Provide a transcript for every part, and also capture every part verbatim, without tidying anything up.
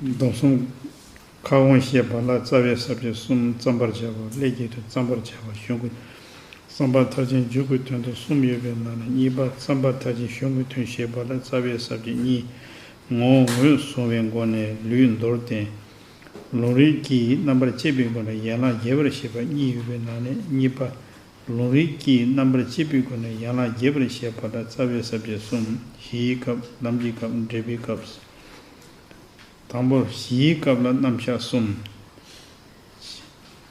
སྡོམ་གསུམ་ཁ་སྐོང་བཤད་པ་ལ་རྩ་བའི་ས་བཅད་གསུམ། བརྩམ་པར་བྱ་བ། ལས་ཀྱི་དོན། བརྩམ་པར་བྱ་བ་གཞུང་གི། བརྩམ་པ་མཐར་ཕྱིན་འཇུག་གི་དོན་དུ་གསུམ་ཡོད་པའི་ནང་ནས་གཉིས་པ། བརྩམ་པ་མཐར་ཕྱིན་གཞུང་གི་དོན་བཤད་པ་ལ་རྩ་བའི་ས་བཅད་གཉིས། ངོ་བོ་ངོས་བཟུང་བའི་སྒོ་ནས་ལུས་མདོར་བསྟན། ལུང་རིགས་ཀྱིས་རྣམ་པར་དཔྱད་པའི་སྒོ་ནས་ཡན་ལག་རྒྱས་པར་བཤད་པ་གཉིས་ཡོད་པའི་ནང་ནས་གཉིས་པ། ལུང་རིགས་ཀྱིས་རྣམ་པར་དཔྱད་པའི་སྒོ་ནས་ཡན་ལག་རྒྱས་པར་བཤད་པ་ལ་རྩ་བའི་ས་བཅད་གསུམ། གཞིའི་སྐབས། ལམ་གྱི་སྐབས། འབྲས་བུའི་སྐབས། དང་པོ། གཞིའི་སྐབས་ལ་རྣམ་གཞག་གསུམ།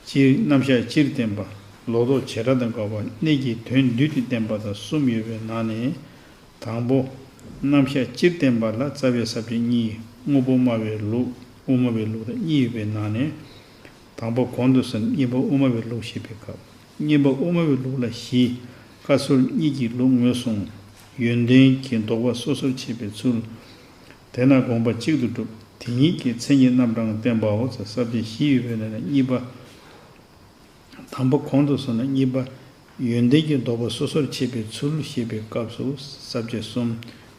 སྤྱིར། རྣམ་གཞག་སྤྱིར་བསྟན་པ། ལོག་རྟོག་བྱེ་བྲག་དང་འགལ་བ། གནད་ཀྱི་དོན་བསྡུས་ཏེ་བསྟན་པ་དང་གསུམ་ཡོད་པའི་ནང་ནས། དང་པོ། རྣམ་གཞག་སྤྱིར་བསྟན་པ་ལ་རྩ་བའི་ས་བཅད་གཉིས། དངོས་པོ་སྨྲ་བའི་ལུགས། དབུ་མ་པའི་ལུགས་དང་གཉིས་ཡོད་པའི་ནང་ནས། དང་པོ་གོང་དུ་སོང་ནས་གཉིས་པ་དབུ་མ་པའི་ལུགས་བཤད་པའི་སྐབས། གཉིས་པ་དབུ་མ་པའི་ལུགས་ལ་གཞི། བཀའ་ཟུར་གཉིས་ཀྱི་ལུགས་ངོས་བཟུང་། ཡོན་ཏན་གྱི་ལྡོག་པ་སོ་སོར་ཕྱེ་བའི་ཚུལ། དེས་ན་དགོངས་པ་གཅིག་ཏུ་གྲུབ། དེ་ཉིད་ཀྱི་མཚན་ཉིད་རྣམ་གྲངས་བསྟན་པའོ། ས་བཅད་བཞི་ཡོད་པའི་ནང་ནས་གཉིས་པ། དང་པོ་གོང་དུ་སོང་ནས་གཉིས་པ། ཡོན་ཏན་གྱི་ལྡོག་པ་སོ་སོར་ཕྱེ་བའི་ཚུལ་བཤད་པའི་སྐབས་སུ་ས་བཅད་གསུམ།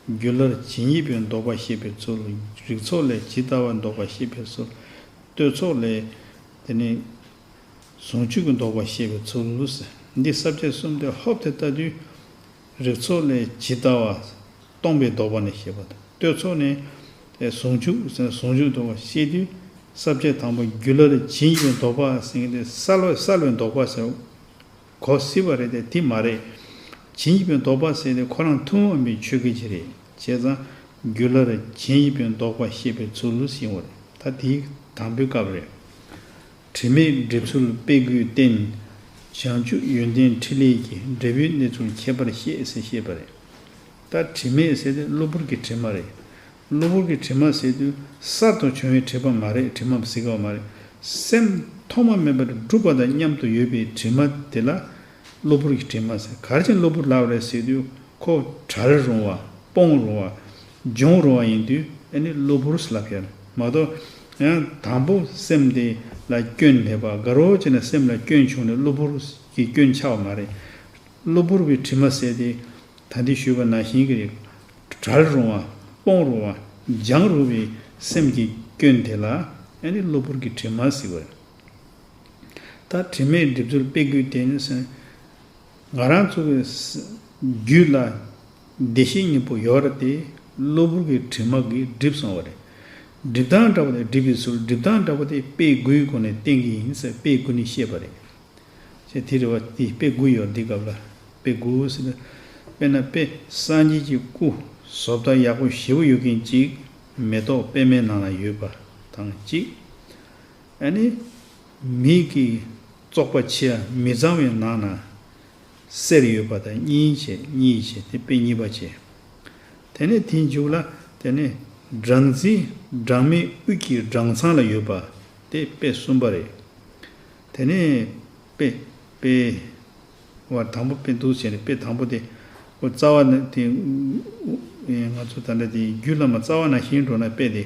རྒྱུད་བླར་ཇི་སྙེད་པའི་ལྡོག་པ་བཤད་པའི་ཚུལ། རིགས་ཚོགས་ལས་ཇི་ལྟ་བ་ལྡོག་པ་བཤད་པའི་ཚུལ། གཏོད་ཚོགས་ལས། དེ་ནས། ཟུང་འཇུག་གི་ལྡོག་པ་བཤད་པའི་ཚུལ། འདི་ས་བཅད་གསུམ་དེ་ཧོབ་སྟེ་ལྟ་དུས། རིགས་ཚོགས་ལས་ཇི་ལྟ་བ། སྟོང་པའི་ལྡོག་པ་ནས་བཤད་པ་དང་། གཏོད་ཚོགས་ནས་ཟུང་འཇུག་ཟེར་ཟུང་འཇུག་ལྡོག་པ་བཤད་དུས། ས་བཅད་དང་པོ་རྒྱུད་བླར་ཇི་སྙེད་པའི་ལྡོག་པ་ཟེར་མཁན་དེ་གསལ་བ་གསལ་བའི་ལྡོག་པ་ཟེར་གོ་སྲིད་པ་རེད་དེ། དེ་མ་རེད། ཇི་སྙེད་པའི་ལྡོག་པ་ཟེར་དེ་ཁོ་རང་ཐུན་མོང་མའི་ཆོས་སྐད་ཅིག་རེད། བྱས་ཙང་རྒྱུད་བླར་ཇི་སྙེད་པའི་ལྡོག་པ་བཤད་པའི་ཚུལ་ཟེར་བ་རེད། ད་དེའི་དང་པོའི་སྐབས་རེད། དྲི་མེད་འབྲེལ་ཚུལ་དཔེ་དགུས་བསྟན། བྱང་ཆུབ་ཡོན་ཏན་ཕྲིན་ལས་ཀྱིས། འབྲས་བུའི་གནས་ཚུལ་ཁྱད་པར་བཤད་ཟེར་བཤད་པ་རེད། ད་དྲི་མེད་ཟེར་དུས་གློ་བུར་གྱི་དྲི་མ་རེད། གློ་བུར་གྱི་དྲི་མ་ཟེར་དུས་གསར་དུ་བྱུང་བའི་དྲི་མ་མ་རེད། དྲི་མ་ཟེར་གྱི་མ་རེད། སེམས་ཐོག་མ་མེད་པར་གྲུབ་པ་དང་མཉམ་དུ་ཡོད་པའི་དྲི་མ་དེ་ལ་གློ་བུར་གྱི་དྲི་མ་ཟེར། ག་རེ་བྱས་ནས་གློ་བུར་ལབ་རེད་ཟེར་དུས། ཁོ་བྲལ་རུང་བ། སྤོང་རུང་བ། སྦྱོང་རུང་བ་ཡིན་དུས་ཨ་ནི་གློ་བུར་ལབ་ཡ་མ་གཏོགས། ཡང་དང་པོ་སེམས་དེ་ལ་སྐྱོན་མེད་པ། དགའ་རོགས་བྱས་ནས་སེམས་ལ་སྐྱོན་བྱུང་ནས་གློ་བུར་གྱི་སྐྱོན་ཆགས་པ་མ་རེད། གློ་བུར་བའི་དྲི་མ་ཟེར་དེ་ད་ལྟ་ཞུས་པ་ནང་བཞིན་གྱི་རེད། བྲལ་རུང་བ། སྤོང་རུང་བ། སྦྱང་རུང་བའི་སེམས་ཀྱི་སྐྱོན་དེ་ལ་ཨ་ནི་གློ་བུར་གྱི་དྲི་མ་ཟེར་བ་རེད། ད་དྲི་མེད་འབྲེལ་ཚུལ་དཔེ་དགུས་བསྟན་ཟེར། ང་རང་ཚོ་གི་རྒྱུད་ལ་བདེ་གཤེགས་སྙིང་པོ་ཡོད་རེད་དེ། གློ་བུར་གྱི་དྲི་མ་གིས་བསྒྲིབས་སོང་བ་རེད། སྒྲིབ་སྟངས་འདྲ་པོ་དེ། སྒྲིབ་པའི་ཚུལ། སྒྲིབ་སྟངས་འདྲ་པོ་དེ་དཔེ་དགུའི་སྒོ་ནས་བསྟན་གྱི་ཡིན་ཟེར། དཔེ་དགུ་ནས་བཤད་པ་རེད། ཅེས་དེ་རེད་བ། དེ་དཔེ་དགུ་ཡོད། འདི་སྐབས་ལ་དཔེ་དགུ་ཟེར་ན། དཔེར་ན་དཔེ་སངས་རྒྱས་ཀྱི་སྐུ་བཟོ་ལྟ་ཡག་པོ་ཞེ་པོ་ཡོད་མཁན་གཅིག་མེ་ཏོག་པད་མའི་ནང་ལ་ཡོད་པ་དང་གཅིག་ཨ་ནི། མིག་གི་བཙོག་པ་ཆེ་བ་མི་གཙང་བའི་ནང་ན་གསེར་ཡོད་པ་དང་གཉིས་བྱས། གཉིས་བྱས་དེ་དཔེ་གཉིས་པ་བྱས། དེ་ནས་དེའི་མཇུག་ལ་དེ་ནས་སྦྲང་རྩི་སྦྲང་མའི་དབུས་ཀྱི་སྦྲང་ཚང་ལ་ཡོད་པ་དེ་དཔེ་གསུམ་པ་རེད། དེ་ནས་དཔེ་དཔེ། བ་དང་པོ་དཔེ་འདུག་བྱས་ནས། དཔེ་དང་པོ་དེ། ཨོ། རྩ་བ་ནས་དེ། ང་ཚོ་ད་ལྟ་དེ་རྒྱུད་བླ་མ་རྩ་བ་ནས་བཤད་འགྲོ་ན་དཔེ་དེ།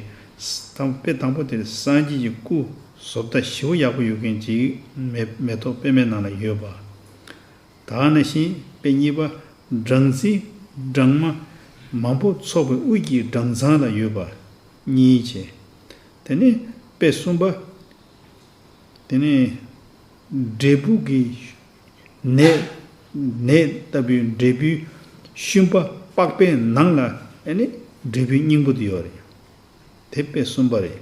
དང་དཔེ་དང་པོ་དེ་སངས་རྒྱས་ཀྱི་སྐུ་བཟོ་ལྟ་ཞེ་པོ་ཡག་པོ་ཡོད་མཁན་ཅིག་མེ་མེ་ཏོག་པད་མའི་ནང་ལ་ཡོད་པ། ད་ག་ནང་བཞིན་དཔེ་གཉིས་པ། སྦྲང་རྩི་སྦྲང་མ་མང་པོ་ཚོགས་པའི་དབུས་ཀྱི་སྦྲང་ཚང་ལ་ཡོད་པ། གཉིས་བྱས། དེ་ནས་དཔེ་གསུམ་པ། དེ་ནས་འབྲས་བུ་གི་ནས་ནས་ལྟ་བུའི་འབྲས་བུའི་ཤུན་པ་པགས་པའི་ནང་ལ་ཨ་ནི་འབྲས་བུའི་སྙིང་པོ་དེ་ཡོད་རེད། དེ་དཔེ་གསུམ་པ་རེད།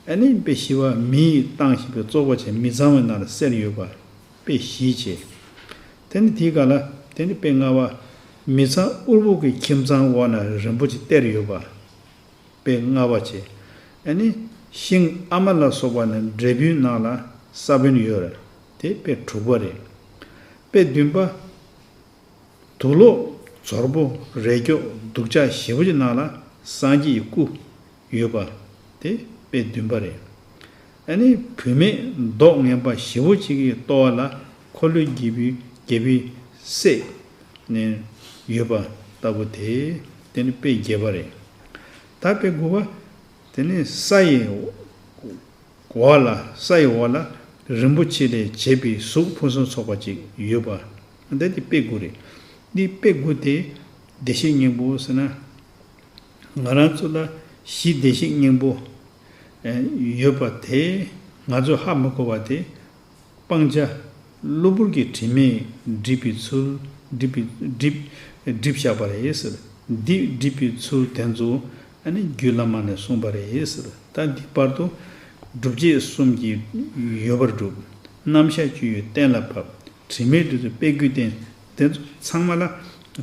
ཨ་ནི་དཔེ་བཞི་པ། མི་ཡིས་བཏང་བཞིན་པའི་བཙོག་པ་ཆེ་མི་གཙང་བའི་ནང་ལ་གསེར་ཡོད་པ། དཔེ་བཞི་བྱས། དེ་ནི་དེའི་སྒང་ལ་དེ་ནི་དཔེ་ལྔ་པ། མི་ཚང་དབུལ་པོ་གི་ཁྱིམ་ཚང་འོག་ན་རིན་པོ་ཆེ་གཏེར་ཡོད་པ། དཔེ་ལྔ་པ་བྱས། ཨ་ནི་ཤིང་ཨ་མ་ལ་སོགས་པ་ནི་འབྲས་བུའི་ནང་ལ་ས་བོན་ཡོད་རེད། དེ་དཔེ་དྲུག་པ་རེད། དཔེ་བདུན་པ། དུག་ལོག་ཛོར་པོ་རས་སྐྱོགས་སྡུག་ཅག་ཞེ་པོ་ཅིག་ནང་ལ་སངས་རྒྱས་ཀྱི་སྐུ་ཡོད་པ། དེ་དཔེ་བདུན་པ་རེད། ཨ་ནི་བུད་མེད་མདོག་ངན་པ་ཞེ་པོ་ཅིག་གི་ལྟོ་བ་ལ་འཁོར་ལོས་རྒྱས་པའི་རྒྱལ་པོའི་སྲས་ནས་ཡོད་པ་ལྟ་བུ་དེ། དེ་ནི་དཔེ་བརྒྱད་པ་རེད། ད་དཔེ་དགུ་པ། དེ་ནི་ས་ཡི་འོག་ལ། ས་ཡི་འོག་ལ་རིན་པོ་ཆེ་ལས་བྱས་པའི་གཟུགས་ཕུན་སུམ་ཚོགས་པ་ཅིག་ཡོད་པ། འདི་དེ་དཔེ་དགུ་རེད། འདི་དཔེ་དགུ་དེ་བདེ་གཤེགས་སྙིང་པོ་ཟེར་ན། ང་རང་ཚོ་ལ་གཞི་བདེ་གཤེགས་སྙིང་པོ། ཡོད་པ་དེ་ང་ཚོས་ཧ་མི་གོ་བ་དེ། སྤང་བྱ་གློ་བུར་གྱི་དྲི་མས་བསྒྲིབས་པའི་ཚུལ་བསྒྲིབས་པའི་བསྒྲིབས་བསྒྲིབས་བཞག་པ་རེད་ཟེར། འདི་བསྒྲིབས་པའི་ཚུལ་དེ་ཚོ་ཨ་ནི་རྒྱུད་བླ་མ་ནས་གསུངས་པ་རེད་ཟེར། ད་འདི་བར་དུ་སྒྲུབ་བྱེད་གསུམ་གྱིས་ཡོད་པར་སྒྲུབ། རྣམ་གཞག་བཅུ་ཡིས་གཏན་ལ་ཕབ། དྲི་མས་བསྒྲིབས་ཚུལ་དཔེ་དགུའི་རྟེན། དེ་ཚོ་ཚང་མ་ལ་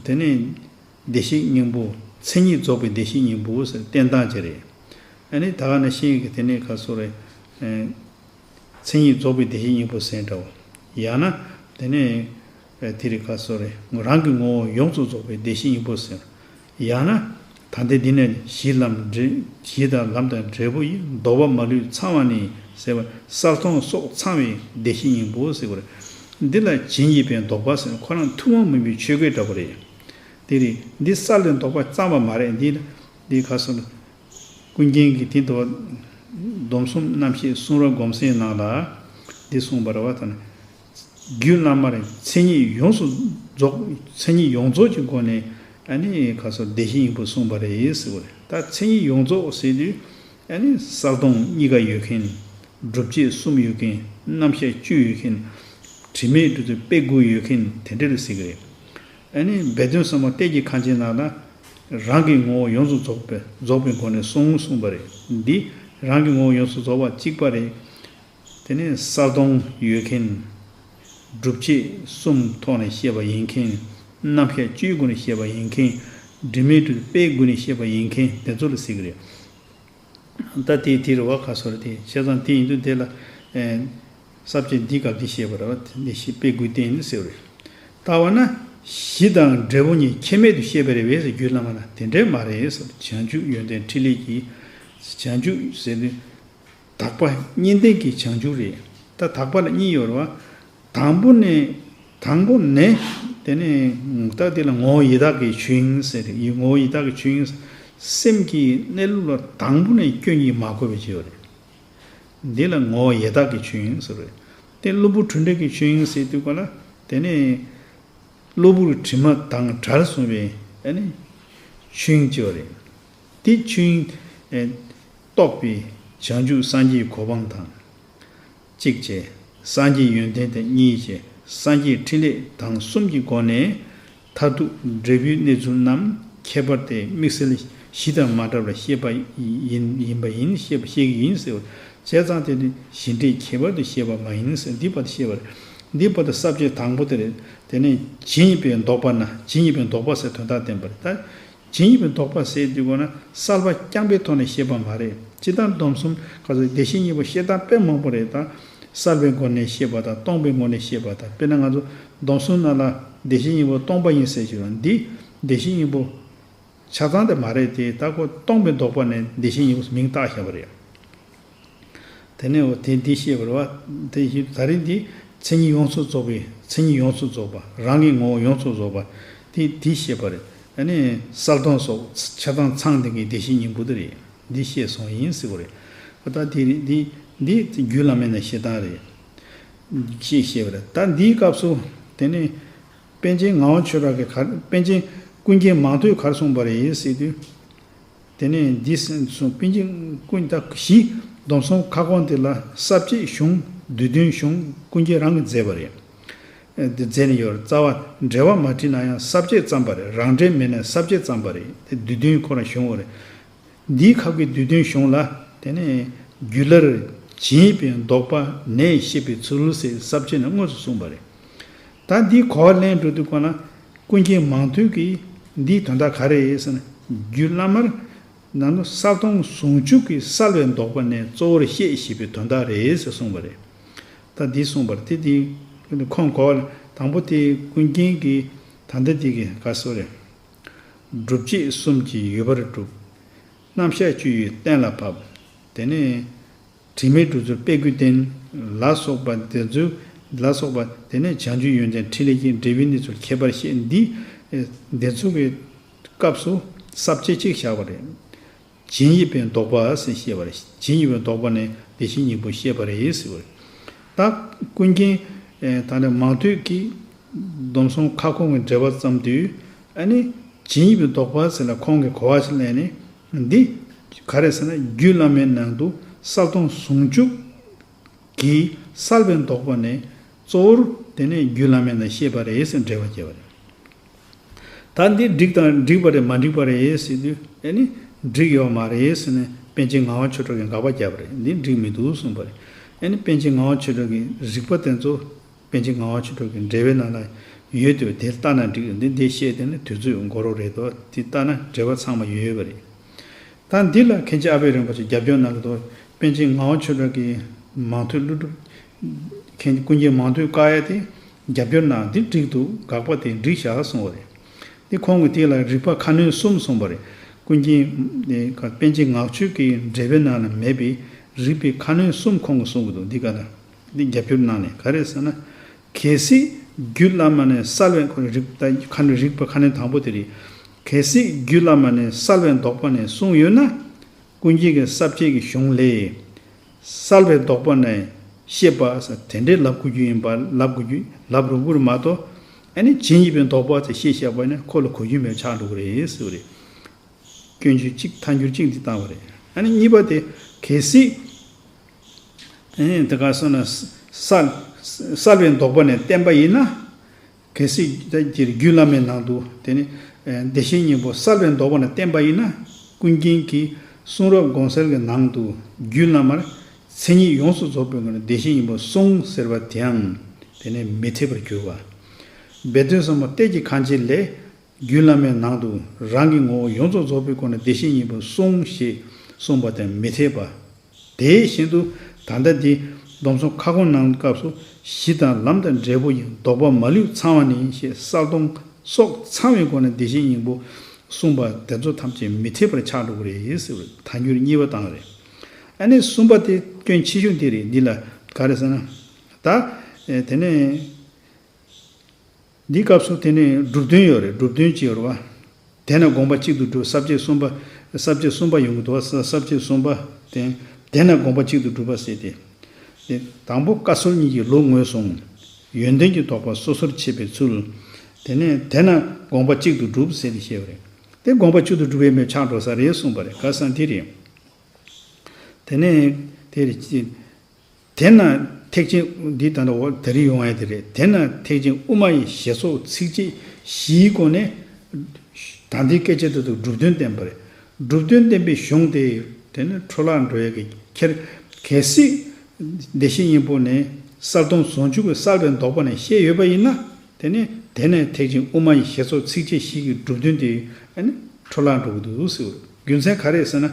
དེ་ནས་བདེ་གཤེགས་སྙིང་པོ། མཚན་ཉིད་རྫོགས་པའི་བདེ་གཤེགས་སྙིང་པོ་ཟེར་བསྟན་སྟངས་ཅིག་རེད། ཨ་ནི་ད་ག་ནང་བཞིན་གྱི་དེ་ནས་ག་སོ་རེད། མཚན་ཉིད་རྫོགས་པའི་བདེ་གཤེགས་སྙིང་པོ་ཟེར་འདྲ་བོ། ཡང་ན་དེ་ནས་དེ་རིགས་ག་སོ་རེད། རང་གི་ངོ་བོ་ཡོངས་སུ་རྫོགས་པའི་བདེ་གཤེགས་སྙིང་པོ་ཟེར། ཡང་ན་ད་ལྟའི་འདི་ནས་གཞི་ལམ་འབྲས་གཞི་དང་ལམ་དང་འབྲས་བུ་ཡི་ལྡོག་པ་མ་ལུས་ཚང་བ་ནི་ཟེར་བ། གསལ་སྟོང་སོགས་ཚང་བའི་བདེ་གཤེགས་སྙིང་པོ་ཟེར་བ་རེད། འདི་ལ་ཇི་སྙེད་པའི་ལྡོག་པ་ཟེར་ཁོ་རང་ཐུན་མོང་མིན་པའི་ཆོས་གོས་འདྲ་པོ་རེད། དེ་རེད། འདི་གསལ་བའི་ལྡོག་པ་ཙམ་པ་མ་རེད། འདི་འདི་ག་སོ་ན། ཀུན་མཁྱེན་གྱིས་དེ་ལྟ་བུ་སྡོམ་གསུམ་རྣམ་བཤད་གསུང་རབ་སྒོམ་གསལ་ནང་ལ་འདི་གསུངས་པ་རེད་བ། ད་ནི་རྒྱུད་བླ་མར་མཚན་ཉིད་ཡོངས་སུ་རྫོགས། མཚན་ཉིད་ཡོངས་རྫོགས་ཀྱི་སྒོ་ནས་ཨ་ནི་ག་སོ་བདེ་གཤེགས་སྙིང་པོ་གསུངས་པ་རེད་ཟེར་བ་རེད། ད་མཚན་ཉིད་ཡོངས་རྫོགས་ཟེར་དུས་ཨ་ནི་གསལ་སྟོང་གཉིས་ཀ་ཡོད་མཁན། སྒྲུབ་བྱེད་གསུམ་ཡོད་མཁན། རྣམ་གཞག་བཅུ་ཡོད་མཁན། དྲི་མས་བསྒྲིབས་ཚུལ་དཔེ་དགུ་ཡོད་མཁན་དེ་འདྲ་རེད་ཟེར་གི་རེད། ཨ་ནི་སྦས་དོན་གསུམ་པ་གཏེར་གྱི་ཁ་འབྱེད་ནང་ལ་རང་གི་ངོ་བོ་ཡོངས་སུ་རྫོགས་པའི་རྫོགས་པའི་སྒོ་ནས་གསུངས་གསུངས་པ་རེད། འདི་རང་གི་ངོ་བོ་ཡོངས་སུ་རྫོགས་པ་གཅིག་པ་རེད། དེ་ནས་གསལ་སྟོང་ཡོད་མཁན། སྒྲུབ་བྱེད་གསུམ་ཐོག་ནས་བཤད་པ་ཡིན་མཁན། རྣམ་གཞག་བཅུའི་སྒོ་ནས་བཤད་པ་ཡིན་མཁན། དྲི་མས་བསྒྲིབས་དཔེ་དགུ་ནས་བཤད་པ་ཡིན་མཁན་དེ་ཚོ་ལ་ཟེར་གི་རེད། ད་དེ་དེ་རེད་བ། ག་སོ་རེད། དེ་བྱས་ཙང་དེ་ཡིན་དུས་དེ་ལ་ཨེ་ས་བཅད་འདི་སྐབས་འདི་བཤད་པ་རེད་བ། འདི་བཤད་དཔེ་དགུའི་རྟེན་ཟེར་བ་རེད། ལྟ་བ་ན་གཞི་དང་འབྲས་བུ་གཉིས་ཁྱད་མེད་དུ་བཤད་པ་རེད་བས་ཟེར། རྒྱུད་བླ་མ་ལ་དེ་འདྲས་མ་རེད་ཟེར། བྱང་ཆུབ་ཡོན་ཏན་ཕྲིན་ལས་ཀྱི་བྱང་ཆུབ་ཟེར་དུས་དག་པ་གཉིས་ལྡན་གྱི་བྱང་ཆུབ་རེད། ད་དག་པ་ལ་གཉིས་ཡོད་རེད་བ། དང་པོ་ནས་དང་པོ་ནས་དེ་ནས་ད་དེ་ལ་ངོ་བོ་ཡི་དྭགས་ཀྱི་ཆོས་ཡིན་ཟེར། ཡི་ངོ་བོ་ཡི་དྭགས་ཀྱི་ཆོས་ཡིན། སེམས་ཀྱི་གནས་ལུགས་ལ་དང་པོ་ནས་སྐྱོན་གྱིས་མ་གོས་པའི་ཆོས་ཡོད་རེད། འདི་ལ་ངོ་བོ་ཡི་དྭགས་ཀྱི་ཆོས་ཡིན་ཟེར་བས། དེ་གློ་བུར་དྲི་འདྲེ་གི་ཆོས་ཡིན་ཟེར་དུས་ག་ལ་དེ་ནས་གློ་བུར་དྲི་མ་དང་བྲལ་སོང་བའི་ཨ་ནི་ཆོས་ཡིན་ཅིག་ཡོད་རེད། དེ་ཆོས་ཡིན་རྟོགས་པའི་བྱང་ཆུབ་སངས་རྒྱས་གོ་འཕང་དང་། གཅིག་བྱས། སངས་རྒྱས་ཡོན་ཏན་དང་གཉིས་བྱས། སངས་རྒྱས་ཕྲིན་ལས་དང་གསུམ་གྱི་སྒོ་ནས་མཐར་ཐུག་འབྲས་བུའི་གནས་ཚུལ་རྣམས་ཁྱད་པར་དེ་དམིགས་བསལ་གཞི་དང་མ་འདྲ་བར་བཤད་པ་ཡིན་ཡིན་པ་ཡིན། བཤད་པ་བཤད་ཀྱི་ཡིན་ཟེར་བ། བྱས་ཙང་དེ་ནི་གཞི་འབྲས་ཁྱད་པར་དུ་བཤད་པ་མ་ཡིན་ཟེར། འདི་བར་དུ་བཤད་པ་རེད། འདི་བར་དུ་ས་བཅད་དང་པོ་དེ་རེད། དེ་ནས་ཇི་སྙེད་པའི་ལྡོག་པ་ན། ཇི་སྙེད་པའི་ལྡོག་པ་ཟེར་དོན་དག་བསྟན་པ་རེད། ད་ཇི་སྙེད་པའི་ལྡོག་པ་ཟེར་དུས་གོ་ན་གསལ་བ་རྐྱང་པའི་ཐོག་ནས་བཤད་པ་མ་རེད། ཇི་ལྟར་སྡོམ་གསུམ་ག་ཚོད་བདེ་གཤེགས་སྙིང་པོ་བཤད་སྟངས་དཔེ་མང་པོ་རེད། ད་གསལ་བའི་སྒོ་ནས་བཤད་པ་དང་སྟོང་པའི་སྒོ་ནས་བཤད་པ་དང་། དཔེར་ན་ང་ཚོ་སྡོམ་གསུམ་ནང་ལ་བདེ་གཤེགས་སྙིང་པོ་སྟོང་པ་ཡིན་ཟེར་གྱི་རེད། འདི་བདེ་གཤེགས་སྙིང་པོ་ཆ་ཚང་དེ་མ་རེད་དེ། ད་ཁོ་སྟོང་པའི་ལྡོག་པ་ནས་བདེ་གཤེགས་སྙིང་པོ་མིང་བཏགས་བཞག་པ་རེད། དེ་ནས་འོ་དེ་འདི་བཤད་པ་རེད་བ། དེ་བཞིན་ད་རིང་འདི་མཚན་ཉིད་ཡོངས་སུ་རྫོགས་པའི། མཚན་ཉིད་ཡོངས་སུ་རྫོགས་པ། རང་གི་ངོ་བོ་ཡོངས་སུ་རྫོགས་པ། དེ་འདི་བཤད་པ་རེད། ཨ་ནི་གསལ་སྟོང་སོགས་ཆ་ཚང་ཚང་ལྡན་གྱི་བདེ་གཤེགས་སྙིང་པོ་དེ་རེད། འདི་བཤད་སོང་ཡིན་ཟེར་བ་རེད། ད་དེ་རེད། འདི་འདི་རྒྱུད་བླ་མའི་ནང་བཤད་སྟངས་རེད། ཅེས་བཤད་པ་རེད། ད་འདིའི་སྐབས་སུ་དེ་ནས་པཎ་ཆེན་ངག་དབང་ཆོས་གྲགས་ཀྱིས་ག་པཎ་ཆེན་ཀུན་མཁྱེན་མང་ཐོས་ག་རེ་གསུངས་པ་རེད་ཟེར་དུས། དེ་ནས་འདི་གསུངས། པཎ་ཆེན་ཀུན། ད་གཞི་སྡོམ་གསུམ་ཁ་སྐོང་དེ་ལ་ས་བཅད་གཞུང་། བསྡུས་དོན་གཞུང་ཀུན་མཁྱེན་རང་གིས་མཛད་པ་རེད། འདི་མཛད་ནས་ཡོད་རེད། རྩ་བ་འགྲེལ་པ་མ་བྲིས་ན་ཡང་ས་བཅད་བརྩམས་པ་རེད། རང་འགྲེལ་མེད་ན་ས་བཅད་བརྩམས་པ་རེད། དེ་བསྡུས་དོན་ཁོ་རང་གཞུང་བོ་རེད། འདིའི་ཁ་གི་བསྡུས་དོན་གཞུང་ལ་དེ་ནས་རྒྱུད་བླར་ཇི་སྙེད་པའི་ལྡོག་པ་ནས་བཤད་པའི་ཚུལ་ཟེར་ས་བཅད་ནས་དངོས་སུ་གསུངས་པ་རེད། ད་འདིའི་གོ་བ་ལེན་འགྲོ་དུས་གོ་ན་ཀུན་མཁྱེན་མང་ཐོས་ཀྱིས་འདིའི་དོན་དག་ག་རེ་ཟེར་ན། རྒྱུད་བླ་མར་ནང་དུ་གསལ་སྟོང་ཟུང་འཇུག་གི་གསལ་བའི་ལྡོག་པ་ནས་གཙོ་བོར་བཤད་ཞེས་པའི་དོན་དག་རེད་ཟེར་གསུངས་པ་རེད། ད་འདི་གསུངས་པར་དེ་དེ་ཁོང་གོ་བ་དང་པོ་དེ་ཀུན་མཁྱེན་གྱིས་ད་ལྟ་དེ་གི་ག་སོ་རེད། སྒྲུབ་བྱེད་གསུམ་གྱིས་ཡོད་པར་གྲུབ། རྣམ་གཞག་བཅུ་ཡིས་གཏན་ལ་ཕབ། དེ་ནས་དྲི་མས་བསྒྲིབས་ཚུལ་དཔེ་དགུའི་རྟེན་ལ་སོགས་པ་དེ་ཚོ་ལ་སོགས་པ། དེ་ནས་བྱང་ཆུབ་ཡོན་ཏན་ཕྲིན་ལས་ཀྱི་འབྲས་བུའི་གནས་ཚུལ་ཁྱད་པར་བཤད། འདི་དེ་ཚོ་གི་སྐབས་སུ་ས་བཅད་གཅིག་བཞག་པ་རེད། ཇི་སྙེད་པའི་ལྡོག་པ་ཟེར་བཤད་པ་རེད། ཇི་སྙེད་པའི་ལྡོག་པ་ནས་བདེ་གཤེགས་སྙིང་པོ་བཤད་པ་རེད་ཟེར་བ་རེད། ད་ཀུན་མཁྱེན་ད་ནི་མང་ཐོས་ཀྱིས་སྡོམ་གསུམ་ཁ་སྐོང་གི་འགྲེལ་པ་བརྩམས་དུས། ཨ་ནི་ཇི་སྙེད་པའི་ལྡོག་པ་ཟེར་ལ་ཁོང་གིས་གོ་བ་ཞིག་ལེན་ནས། འདི་ག་རེ་ཟེར་ན། རྒྱུད་བླ་མའི་ནང་དུ་ གསལ་སྟོང་ཟུང་འཇུག་གིས་གསལ་བའི་ལྡོག་པ་ནས་གཙོ་བོར་དེ་ནས་རྒྱུད་བླ་མེད་ན་ཤེས་པ་རེད་ཟེར་འགྲེལ་བ་བརྒྱབ་པ་རེད། ད་འདི་འགྲིག་དང་འགྲིག་པ་རེད་མ་འགྲིག་པ་རེད་ཟེར་དུས་ཨེ་ནི་འགྲིག་ཡོད་མ་རེད་ཟེར་ནས་པཎ་ཆེན་ངག་དབང་ཆོས་གྲགས་ཀྱིས་དགག་པ་བརྒྱབ་པ་རེད། འདི་འགྲིག་མི་འདུག་གསུངས་པ་རེད། ཨེ་ནི་པཎ་ཆེན་ངག་དབང་ཆོས་གྲགས་ཀྱིས་རིགས་པ་དེ་ཚོ་པཎ་ཆེན་ངག་དབང་ཆོས་གྲགས་ཀྱི་འགྲེལ་པའི་ནང་ལ་ཡོད་དུས་དེ་ལྟ་ན་འགྲིག་འདི་འདི་བཤད་དེ་ནི་དུས་ཚོད་འགོར་རོགས་རེད་དོ། དེ་ལྟ་ན་འགྲེལ་པ་ཚང་མ་ཡོད་ཡོད་པ་རེད། ད་འདི་ལ་མཁན་ཆེན་ཨ་པད་རིན་པོ་ཆེ་རྒྱབ་སྐྱོར་གནང་གི་འདུག་པཎ་ཆེན་ངག་དབང་ཆོས་གྲགས་ཀྱིས་མང་ཐོས་ཀླུ་སྒྲུབ་མཁན་ཀུན་མཁྱེན་མང་ཐོས་བཀག་ཡ་དེ་རྒྱབ་སྐྱོར་གནང་འདི་འགྲིག་འདུག་དགག་པ་དེ་འགྲིག་བཞག་གསུངས་པ་རེད། འདི་ཁོང་གིས་དེ་ལ་རིགས་པ་ཁ་སྣོན་གསུམ་གསུངས་པ་རེད། ཀུན་མཁྱེན་པཎ་ཆེན་ངག་ཆོས་ཀྱི་འགྲེལ་པའི་ནང་ལ་མེད་པའི་རིགས་པའི་ཁ་སྣོན་གསུམ་ཁོང་གིས་གསུང་གི་འདུག་འདི་ག་ལ་འདི་རྒྱབ་སྐྱོར་གནང་ནས་ག་རེ་ཟེར་ན། གལ་སྲིད་རྒྱུད་བླ་མ་ནས་གསལ་བའི་ཁོ་རིགས་ད་ཁ་ནས་རིགས་པ་ཁ་ནས་དང་པོ་དེ་རེད། གལ་སྲིད་རྒྱུད་བླ་མ་ནས་གསལ་བའི་ལྡོག་པ་ནས་གསུངས་ཡོད་ན། ཀུན་མཁྱེན་གྱི་ས་བཅད་ཀྱི་གཞུང་ལས། གསལ་བའི་ལྡོག་པ་ནས་ཤེས་པ་ཟེར་དེ་འདྲའི་ལབ་དགོས་རྒྱུ་ཡིན་པ་ལབ་དགོས་རྒྱུ་ལབ་རུང་བུར་མ་གཏོགས། ཨ་ནི་ཇི་སྙེད་པའི་ལྡོག་པ་ཟེར་ཤེས་བཞག་པ་ནི་ཁོ་ལ་གོ་རྒྱུ་མེད་ཆགས་འགྲོ་གི་རེད་ཟེར་བ་རེད། སྐྱོན་བརྗོད་གཅིག་ཐལ་འགྱུར་གཅིག་འདི་བཏང་བ་རེད། ཨ་ནི་གཉིས་པ་དེ་གལ་སྲིད། ཨེ་དེ་ག་སོང་ན་གསལ་གསལ་བའི་ལྡོག་པ་ནས་བསྟན་པ་ཡིན་ན། གལ་སྲིད་དེར་རྒྱུད་བླ་མའི་ནང་དུ་དེ་ནི་བདེ་གཤེགས་སྙིང་པོ་གསལ་བའི་ལྡོག་པ་ནས་བསྟན་པ་ཡིན་ན། ཀུན་མཁྱེན་གྱི་གསུང་རབ་དགོངས་གསལ་གྱི་ནང་དུ་རྒྱུད་བླ་མར་མཚན་ཉིད་ཡོངས་སུ་རྫོགས་པའི་སྒོ་ནས་བདེ་གཤེགས་སྙིང་པོ་གསུངས་ཟེར་བ་དེའང་དེ་ནི་མི་འཐད་པར་གྱུར་པ། སྦས་དོན་ཟབ་མོ་གཏེར་གྱི་ཁང་ཆེན་ལས། རྒྱུད་བླ་མའི་ནང་དུ་རང་གི་ངོ་བོ་ཡོངས་རྫོགས་རྫོགས་པའི་སྒོ་ནས་བདེ་གཤེགས་སྙིང་པོ་གསུངས་ཞེས་གསུངས་པ་དང་མི་འཐད་པ། དེ་བཞིན་དུ་ད་ལྟ་འདི་སྡོམ་གསུམ་ཁ་སྐོང་གནང་སྐབས་སུ་གཞི་དང་ལམ་དང་འབྲས་བུ་ཡི་ལྡོག་པ་མ་ལུས་ཚང་བ་ནི་ཞེས་གསལ་སྟོང་སོགས་ཚང་བའི་སྒོ་ནས་བདེ་གཤེགས་སྙིང་པོ་གསུངས་པ་དེ་ཚོ་ཐམས་ཅད་མི་འཐད་པར་ཆགས་འགྲོ་གི་རེད་ཟེར་བའི་ཐལ་འགྱུར་གཉིས་པ་བཏང་རེད། ཨ་ནི་གསུམ་པ་དེ་སྐྱོན་ཆེ་ཤོས་འདི་རེད། འདི་ལ་ག་རེ་ཟེར་ན། ད་དེ་ནས། འདིའི་སྐབས་སུ་དེ་ནས་སྒྲུབ་དོན་ཡོད་རེད། སྒྲུབ་དོན་ཅི་ཡོད་རེད་བ། དེས་ན་དགོངས་པ་གཅིག་ཏུ་སྒྲུབ། ས་བཅད་གསུམ་པ། ས་བཅད་གསུམ་པ་ཡོང་གི་འདུག་བ། ས་ས་བཅད་གསུམ་པ་དེ། དེས་ན་དགོངས་པ་གཅིག་ཏུ་སྒྲུབ་པ་ཟེར་ཏེ། དེ་དང་པོ་བཀའ་སྲོལ་གཉིས་ཀྱི་ལུགས་ངོས་བཟུང་། ཡོན་ཏན་གྱི་ལྡོག་པ་སོ་སོར་ཕྱེ་བའི་ཚུལ། དེ་ནས་དེས་ན་དགོངས་པ་གཅིག་ཏུ་སྒྲུབ་ཟེར་ཏེ་བཤད་པ་རེད། དེ་དགོངས་པ་གཅིག་ཏུ་སྒྲུབ་པའི་མོད་ཆགས་འགྲོ་ས་རེད་གསུངས་པ་རེད། ག་ས་འདི་རེད། དེ་ནས་དེ་རེད། དེས་ན་ཐེག་ཆེན་འདི་ད་ལྟ་འོ་ད་རེས་ཡོང་ཡ་དེ་རེད། དེས་ན་ཐེག་ཆེན་དབུ་མ་ཡི་བཞེད་སོགས་ཚིགས་བཅད་བཞིའི་སྒོ་ནས་ད་ལྟའི་སྐད་ཆ་དེ་ཚོ་སྒྲུབ་དོན་བསྟན་པ་རེད། སྒྲུབ་དོན་བསྟན་པའི་གཞུང་དེ་དེ་ནི་འཕྲོ་བརླག་འགྲོ་ཡ་གི་ཁྱེར། གལ་སྲིད་བདེ་གཤེགས་སྙིང་པོ་ནས་གསལ་སྟོང་ཟུང་འཇུག་གི་གསལ་བའི་ལྡོག་པ་ནས་བཤད་ཡོད་པ་ཡིན་ན། དེ་ནི་དེས་ན་ཐེག་ཆེན་དབུ་མ་ཡི་བཞེད་སོགས་ཚིགས་བཅད་བཞི་གི་སྒྲུབ་དོན་དེ་ཨ་ནི་འཕྲོ་བརླག་འགྲོ་གི་འདུག་ཟེར། རྒྱུ་མཚན་ག་རེ་ཟེར་ན།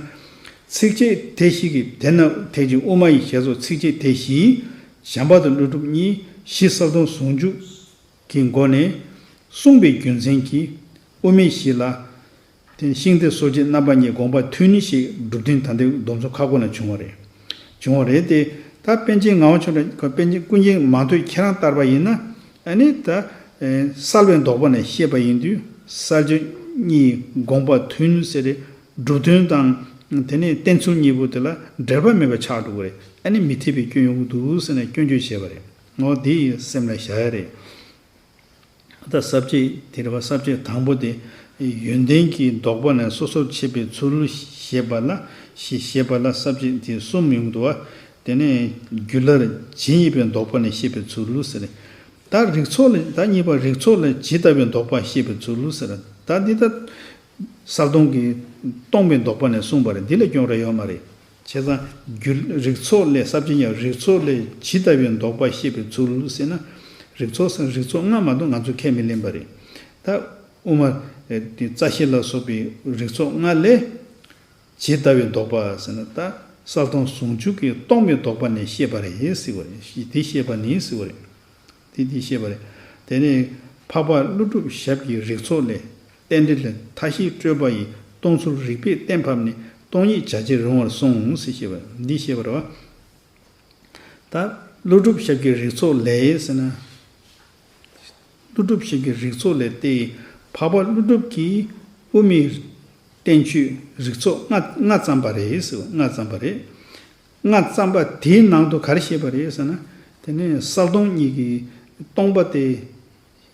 ཚིགས་བཅད་དེ་བཞི་གིས་དེས་ན་ཐེག་ཆེན་དབུ་མ་ཡི་བཞེད་སོགས་ཚིགས་བཅད་དེ་བཞིའི་བྱམས་པ་དང་ཀླུ་སྒྲུབ་གཉིས་གཞི་གསལ་སྟོང་ཟུང་འཇུག་གི་སྒོ་ནས་གསུངས་པའི་རྒྱུ་མཚན་གྱིས་དབུ་མའི་གཞི་ལ། དེ་ཤིང་རྟའི་སོར་བཅད་རྣམ་པ་གཉིས་དགོངས་པ་ཐུན་གཉིས་ཤིག་སྒྲུབ་དོན་ད་ལྟའི་སྡོམ་གསུམ་ཁ་སྐོང་ལ་བྱུང་བ་རེད། བྱུང་བ་རེད་དེ། ད་པཎ་ཆེན་ངག་དབང་ཆོས་གྲགས་པཎ་ཆེན་ཀུན་མཁྱེན་མང་ཐོས་ཁྱེད་རང་ལྟར་པ་ཡིན་ན། ཨ་ནི་ད་གསལ་བའི་ལྡོག་པ་ནས་བཤད་པ་ཡིན་དུས་གསལ་བྱེད་གཉིས་དགོངས་པ་ཐུན་ཟེར་རེད། སྒྲུབ་དོན་དང་དེ་ནས་བསྟན་ཚུལ་གཉིས་པོ་དེ་ལ་འབྲེལ་བ་མེད་པ་ཆགས་འགྲོ་གི་རེད། ཨ་ནི་མི་འཐད་པའི་སྐྱོན་ཡོང་གི་འདུག་ཟེར་ནས་སྐྱོན་བརྗོད་བྱས་པ་རེད། ངོ་དེ་ཡི་སེམས་ལ་བཞག་ཡ་རེད། ད་ས་བཅད་དེ་རེད་བ། ས་བཅད་དང་པོ་དེ་ཡོན་ཏན་གྱི་ལྡོག་པ་ནས་སོ་སོར་ཕྱེ་བའི་ཚུལ་ཞེས་པ་ལ་ཞེས་བཤད་པ་ལ་ས་བཅད་དེ་གསུམ་ཡོང་འདུག་བ། དེ་ནས་རྒྱུད་བླར་ཇི་སྙེད་པའི་ལྡོག་པ་ནས་བཤད་པའི་ཚུལ་ཟེར། ད་རིགས་ཚོགས་ལ་ད་གཉིས་པ་རིགས་ཚོགས་ལ་ཇི་ལྟ་བུའི་ལྡོག་པ་བཤད་པའི་ཚུལ་ཟེར། ད་འདི་ལྟ། གསལ་སྟོང་གིས་སྟོང་པའི་ལྡོག་པ་ནས་གསུངས་པ་རེད། འདི་ལ་སྐྱོན་ར་ཡོད་མ་རེད། བྱས་ཙང་རྒྱུ་རིགས་ཚོགས་ལས་ས་བཅད་ཉག་རིགས་ཚོགས་ལས་ཇི་ལྟ་བའི་ལྡོག་པ་བཤད་པའི་ཚུལ་ཟེར་ན། རིགས་ཚོགས་ཟེར་རིགས་ཚོགས་ལྔ་མ་གཏོགས་ང་ཚོས་ཁས་མི་ལེན་པ་རེད། ད་དབུ་མ་རྩ་ཤེ་ལ་སོགས་པའི་རིགས་ཚོགས་ལྔ་ལས་ཇི་ལྟ་བའི་ལྡོག་པ་ཟེར་ན། ད་གསལ་སྟོང་ཟུང་འཇུག་གིས་སྟོང་པའི་ལྡོག་པ་ནས་བཤད་པ་རེད་ཟེར་བ་རེད། དེ་བཤད་པ་ནི་ཟེར་བ་རེད། དེ་འདི་བཤད་པ་རེད། དེ་ནས་འཕགས་པ་ཀླུ་སྒྲུབ་ཞབས་ཀྱི་རིགས་ཚོགས་ལས། རྟེན་འབྲེལ་མཐའ་བཞིའི་སྤྲོས་པ་ཡིས། སྟོང་ཚུལ་རིགས་པས་གཏན་ཕབ་ནས། སྟོང་ཉིད་བྱ་བྱེད་རུང་བར་གསུངས་ཟེར་བཤད་པ་འདི་བཤད་པ་རེད་བ། ད་ཀླུ་སྒྲུབ་ཞབས་ཀྱི་རིགས་ཚོགས་ལས་ཟེར་ན། ཀླུ་སྒྲུབ་ཞབས་ཀྱི་རིགས་ཚོགས་ལས་ཏེ། འཕགས་པ་ཀླུ་སྒྲུབ་ཀྱིས་དབུ་མའི་བསྟན་བཅོས་རིགས་ཚོགས་ལྔ་ལྔ་བརྩམས་པ་རེད་ཟེར། ལྔ་བརྩམས་པ་རེད། ལྔ་བརྩམས་པ་དེའི་ནང་དུ་ག་རེ་བཤད་པ་རེད་ཟེར་ན། དེ་ནས་གསལ་སྟོང་གཉིས་ཀྱིས་སྟོང་པ་དེ་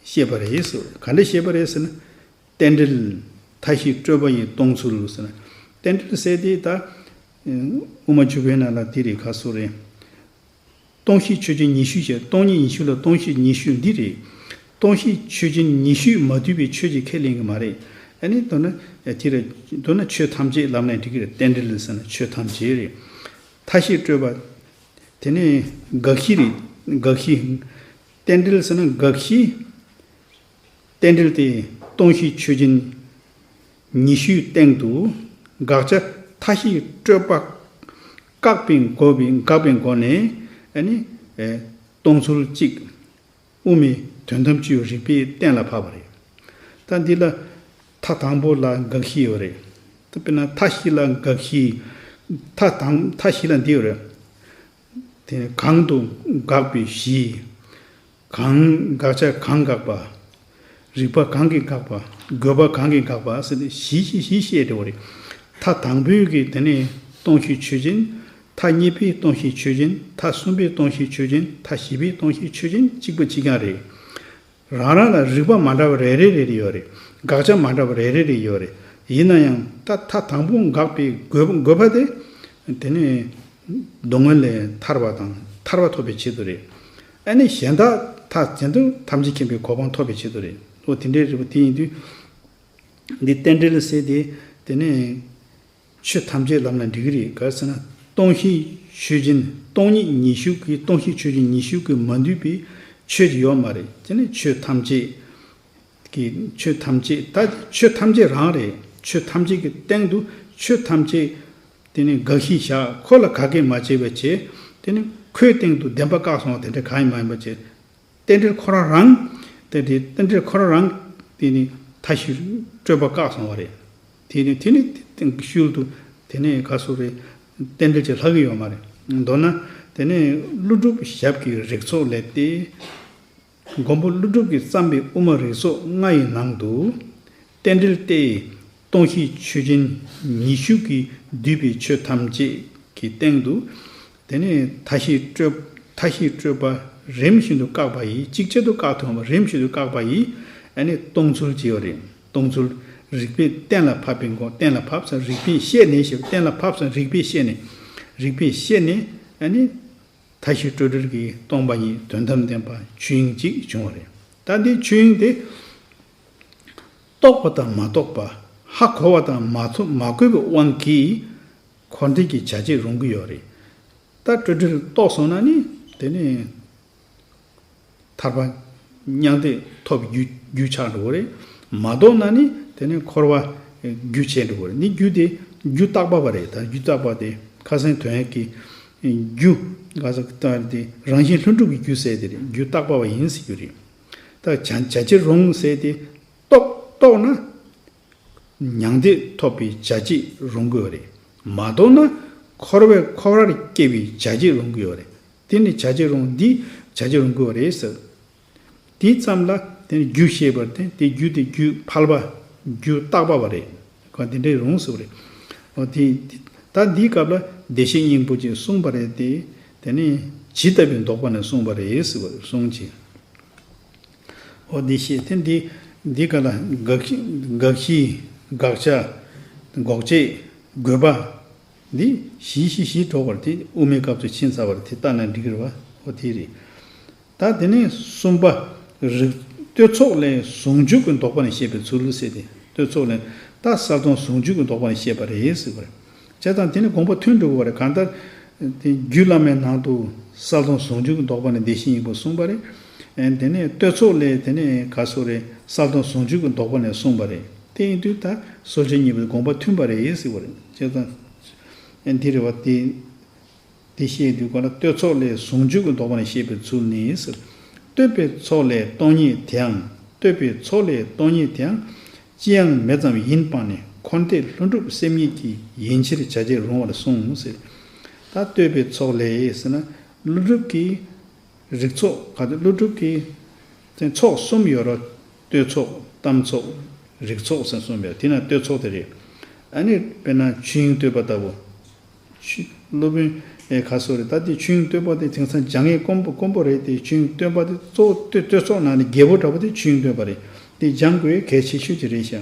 བཤད་པ་རེད་ཟེར། ག་འདྲ་བཤད་པ་རེད་ཟེར་ན། རྟེན་འབྲེལ་མཐའ་བཞིའི་སྤྲོས་པ་ཡིས་སྟོང་ཚུལ་ཟེར་ན། རྟེན་འབྲེལ་ཟེར་དེ་ད་ དབུ་མ་འཇུག་པའི་ནང་ལ་འདི་རེད། ག་སོ་རེད། སྟོང་བཞི་ཆོས་ཅན་ཉི་ཤུ་ཞེས། སྟོང་ཉིད་ཉི་ཤུ་ལ་སྟོང་བཞི་ཉི་ཤུ་འདི་རེད། སྟོང་བཞི་ཆོས་ཅན་ཉི་ཤུས་མ་བསྡུས་པའི་ཆོས་ཅིག་ཁས་ལེན་གྱི་མ་རེད། ཨ་ནི་མདོར་ན་དེ་རེད། མདོར་ན་ཆོས་ཐམས་ཅད་ལབ་ན་འགྲིག་གི་རེད། རྟེན་འབྲེལ་ཟེར་ན་ཆོས་ཐམས་ཅད་རེད། མཐའ་བཞི་སྤྲོས་པ། དེ་ནས་དགག་བཞི་རེད། དགག་བཞི། རྟེན་འབྲེལ་ཟེར་ན་དགག་བཞི། རྟེན་འབྲེལ་དེ་སྟོང་བཞི་ཆོས་ཅན་ཉི་ཤུའི་སྟེང་དུ་དགག་བྱ་མཐའ་བཞིའི་སྤྲོས་པ་བཀག་པའི་སྒོ་བའི་དགག་པའི་སྒོ་ནས་ཨ་ནི་ཨེ་སྟོང་ཚུལ་གཅིག་དབུ་མའི་དོན་དམ་སྤྱོད་རིགས་པས་གཏན་ལ་ཕབ་པ་རེད། ད་འདི་ལ་མཐའ་དང་པོ་ལ་དགག་བཞི་ཡོད་རེད། ད་དཔེར་ན་མཐའ་བཞི་ལ་དགག་བཞི། མཐའ་དང་མཐའ་བཞི་ལ་འདི་ཡོད་རེད། དེ་ནས་གང་དུ་དགག་པའི་གཞི། གང་དགག་བྱ་གང་དགག་པ། རིགས་པ་གང་གིས་དགག་པ། དགོས་པ་གང་གིས་དགག་པ་ཟེར་ཏེ་བཞི་བཞི་བཞི་བཤད་འགྲོ་བ་རེད། མཐའ་དང་པོའི་གི་དེ་ནས་སྟོང་བཞི་ཆོས་ཅན། མཐའ་གཉིས་པའི་སྟོང་བཞི་ཆོས་ཅན། མཐའ་གསུམ་པའི་སྟོང་བཞི་ཆོས་ཅན། མཐའ་བཞི་པའི་སྟོང་བཞི་ཆོས་ཅན་གཅིག་པ་གཅིག་རྐྱང་རེད། རང་རང་ལ་རིགས་པ་མ་འདྲ་བ་རེ་རེ་རེ་རེ་ཡོད་རེད། དགག་བྱ་མ་འདྲ་བ་རེ་རེ་རེ་ཡོད་རེད། ཡིན་ན་ཡང་ད་མཐའ་དང་པོ་དགག་པའི་དགོས་དགོས་པ་དེ། དེ་ནས་སྡུག་བསྔལ་ལས་ཐར་བ་དང་ཐར་བ་ཐོབ་པའི་ཆེད་དུ་རེད། ཨ་ནི་གཞན་དག་མཐའ་གཞན་དུ་ཐམས་ཅད་མཁྱེན་པའི་གོ་འཕང་ཐོབ་པའི་ཆེད་དུ་རེད། འོ་དེ་འདྲའི་རེད་པ། དེ་ཡིན་དུས་འདི་རྟེན་འབྲེལ་ཟེར་དེ་དེ་ནས་ཆོས་ཐམས་ཅད་ལབ་ན་འགྲིག་གི་རེད། ག་རེ་ཟེར་ན་སྟོང་བཞི་ཆོས་ཅན། སྟོང་ཉིད་ཉི་ཤུ་གི་སྟོང་བཞི་ཆོས་ཅན་ཉི་ཤུ་གི་མ་འདུས་པའི་ཆོས་ཅིག་ཡོད་མ་རེད། དེ་ནི་ཆོས་ཐམས་ཅད་ཀྱི་ཆོས་ཐམས་ཅད་ད་ཆོས་ཐམས་ཅད་རང་རེད། ཆོས་ཐམས་ཅད་ཀྱི་སྟེང་དུ་ཆོས་ཐམས་ཅད་དེ་ནི་དགག་གཞི་བཞག་ཁོ་ལ་དགག་གི་མ་བྱས་པ་བྱས། དེ་ནི་ཁོའི་སྟེང་དུ་བདེན་པ་བཀག་སོང་བ་དེ་འདྲ་གང་ཡང་མ་ཡིན་པ་བྱས། རྟེན་འབྲེལ་ཁོ་རང་རང་། དེ་དེ་རྟེན་འབྲེལ་ཁོ་རང་རང་དེ་ནི་མཐའ་བཞིར་སྤྲོས་པ་བཀག་སོང་བ་རེད། དེ་ནི་དེ་ནི་དེ་ཤུལ་དུ་དེ་ནས་ག་སོ་རེད། རྟེན་འབྲེལ་གྱི་ལྷག་གི་ཡོད་མ་རེད། མདོར་ན་དེ་ནས་ཀླུ་སྒྲུབ་ཞབས་ཀྱི་རིགས་ཚོགས་ལས་ཏེ། མགོན་པོ་ཀླུ་སྒྲུབ་ཀྱིས་བརྩམས་པའི་དབུ་མ་རིགས་ཚོགས་ལྔ་ཡི་ནང་དུ། རྟེན་འབྲེལ་ཏེ། སྟོང་བཞི་ཆོས་ཅན་ཉི་ཤུ་གིས་བསྡུས་པའི་ཆོས་ཐམས་ཅད་ཀྱི་སྟེང་དུ། དེ་ནས་མཐའ་བཞིའི་སྤྲོས་མཐའ་བཞིའི་སྤྲོས་པ་རིམ་བཞིན་དུ་བཀག་པ་ཡིས། གཅིག་ཆེད་དུ་བཀག་ཐུབ་པ་རིམ་བཞིན་དུ་བཀག་པ་ཡིས། ཨ་ནི་སྟོང་ཚུལ་བྱས་པ་རེད། སྟོང་ཚུལ་རིགས་པས་གཏན་ལ་ཕབ་པའི་སྒོ། གཏན་ལ་ཕབ་ཙང་རིགས་པས་བཤད་ནས་ཞེས་པ། གཏན་ལ་ཕབ་ཙང་རིགས་པས་བཤད་ནས། རིགས་པས་བཤད་ནས་ཨ་ནི་མཐའ་བཞི་སྤྲོས་བྲལ་གྱི་སྟོང་པ་ཉིད་དོན་དམ་བདེན་པ་ཆོས་དབྱིངས་གཅིག་བྱུང་བ་རེད། ད་འདི་ཆོས་དབྱིངས་དེ་རྟོགས་པ་དང་མ་རྟོགས་པ། ཧ་གོ་བ་དང་མ་ཐོ་མ་གོ་བའི་དབང་གིས་འཁོར་འདས་ཀྱི་བྱ་བྱེད་རུང་གི་ཡོད་རེད། ད་སྤྲོས་བྲལ་རྟོགས་སོང་ན་ནི་དེ་ནི་ཐར་པ་མྱང་འདས་ཐོབ་རྒྱུ་རྒྱུ་ཆགས་འགྲོ་གི་རེད། མ་རྟོགས་ན་ནི་དེ་ནི་འཁོར་བ་རྒྱུ་བྱས་འགྲོ་གི་རེད། ནི་རྒྱུ་དེ་རྒྱུ་བརྟག་པ་བ་རེད། ད་རྒྱུ་བརྟག་པ་དེ་ཁ་སང་དོན་ཡོད་ཀྱི་རྒྱུ་ག་ས་ལྟར་དེ་རང་བཞིན་ལྷུན་གྲུབ་ཀྱི་རྒྱུ་ཟེར་དེ་རེད། རྒྱུ་བརྟག་པ་བ་ཡིན་ཟེར་རྒྱུ་རེད། ད་བྱ་བྱ་བྱེད་རུང་ཟེར་དེ་རྟོགས་རྟོགས་ན་མྱང་འདས་ཐོབ་པའི་བྱ་བྱེད་རུང་གི་ཡོད་རེད། མ་རྟོགས་ན་འཁོར་བའི་འཁོར་བར་སྐྱེ་བའི་བྱ་བྱེད་རུང་གི་ཡོད་རེད། དེ་ནི་བྱ་བྱེད་རུང་འདི་བྱ་བྱེད་རུང་གི་ཡོད་རེད་ཟེར། དེ་ཙམ་ལ་དེ་ནི་རྒྱུ་ཤེས་པར་བརྟེན་ཏེ་རྒྱུ་དེ་རྒྱུ་ཕལ་པ་རྒྱུ་བརྟག་པ་བ་རེད། གང་དེ་འདྲའི་རུང་ཟེར་བ་རེད། འོ་དེ་ད་འདིའི་སྐབས་ལ་བདེ་གཤེགས་སྙིང་པོ་ཅིག་གསུངས་པ་རེད་དེ། དེ་ནི་ཇི་ལྟ་བུའི་དོགས་པ་ནས་གསུངས་པ་རེད་ཟེར་བ་གསུངས་ཀྱི། འོ་འདི་ཤེས་དེ་འདི་འདི་ག་ལ་དགག་དགག་གཞི་དགག་བྱ་འགོག་བྱེད་དགོས་པ་འདི་བཞི་བཞི་བཞི་འགྲོ་བར་དེ་དབུ་མའི་སྐབས་སུ་ཕྱིན་ཚར་བར་དེ་ལྟ་ན་འགྲིག་གི་རེད་བ། འོ་དེ་རེད། ད་དེ་ནས་གསུམ་པ། རིགས་བསྟོད་ཚོགས་ལས་ཟུང་འཇུག་གི་ལྡོག་པ་ནས་བཤད་པའི་ཚུལ་ཟེར་ཏེ། བསྟོད་ཚོགས་ལས་ད་གསལ་སྟོང་ཟུང་འཇུག་གི་ལྡོག་པ་ནས་བཤད་པ་རེད་ཟེར་བ་རེད། བྱས་ཙང་དེ་ནི་དགོངས་པ་མཐུན་འགྲོ་གི་བ་རེད། གང་ལྟར་དེ་རྒྱུད་བླ་མའི་ནང་དུ་གསལ་སྟོང་ཟུང་འཇུག་གི་ལྡོག་པ་ནས་བདེ་གཤེགས་སྙིང་པོ་གསུངས་པ་རེད། ཨེ་དེ་ནས་བསྟོད་ཚོགས་ལས་དེ་ནས་ག་སོ་རེད། གསལ་སྟོང་ཟུང་འཇུག་གི་ལྡོག་པ་ནས་གསུངས་པ་རེད། དེ་ཡིན་དུས་ད་སྲོལ་འབྱེད་གཉིས་པོའི་དགོངས་པ་མཐུན་པ་རེད་ཟེར་བ་རེད། བྱས་ཙང་ཨེ་འདི་རེད་བ། དེ། དེ་བཤད་དུས་གོ་ལ་བསྟོད་ཚོགས་ལས་ཟུང་འཇུག་གི་ལྡོག་པ་ནས་བཤད་པའི་ཚུལ་ནི་ཟེར། བསྟོད་པའི་ཚོགས་ལས་སྟོང་ཉིད་དེའང་། བསྟོད་པའི་ཚོགས་ལས་སྟོང་ཉིད་དེའང་། ཅི་ཡང་མེད་ཙམ་ཡིན་སྤངས་ནས། འཁོར་འདས་ལྷུན་གྲུབ་སེམས་ཉིད་ཀྱིས། ཡིན་ཕྱིར་བྱ་བྱེད་རུང་བར་གསུངས་ཟེར། ད་བསྟོད་པའི་ཚོགས་ལས་ཟེར་ན་ཀླུ་སྒྲུབ་ཀྱི་རིགས་ཚོགས་ག་དུས་ཀླུ་སྒྲུབ་ཀྱི་ཚོགས་གསུམ་ཡོད་རོ། བསྟོད་ཚོགས། གཏམ་ཚོགས། རིགས་ཚོགས་ཟེར་གསུམ་ཡོད། དེ་ན་བསྟོད་ཚོགས་དེ་རེད། ཨ་ནི་དཔེར་ན་ཆོས་དབྱིངས་བསྟོད་པ་ལྟ་བུ། ཆོས་སློབ་དཔོན་ཨེ་ག་སོ་རེད། ད་དེ་ཆོས་དབྱིངས་བསྟོད་པ་དེ་དེང་སང་སྦྱང་ཡས་དཀོན་པོ་དཀོན་པོ་རེད་དེ། ཆོས་དབྱིངས་བསྟོད་པ་དེ་གཙོ་བོ་བསྟོད་བསྟོད་ཚོགས་ནང་ནས་རྒྱལ་པོ་འདྲ་པོ་དེ་ཆོས་དབྱིངས་བསྟོད་པ་རེད། དེ་སྦྱང་དགོས་ཡས་གལ་ཆེ་ཤོས་ཅིག་རེད་ཤག་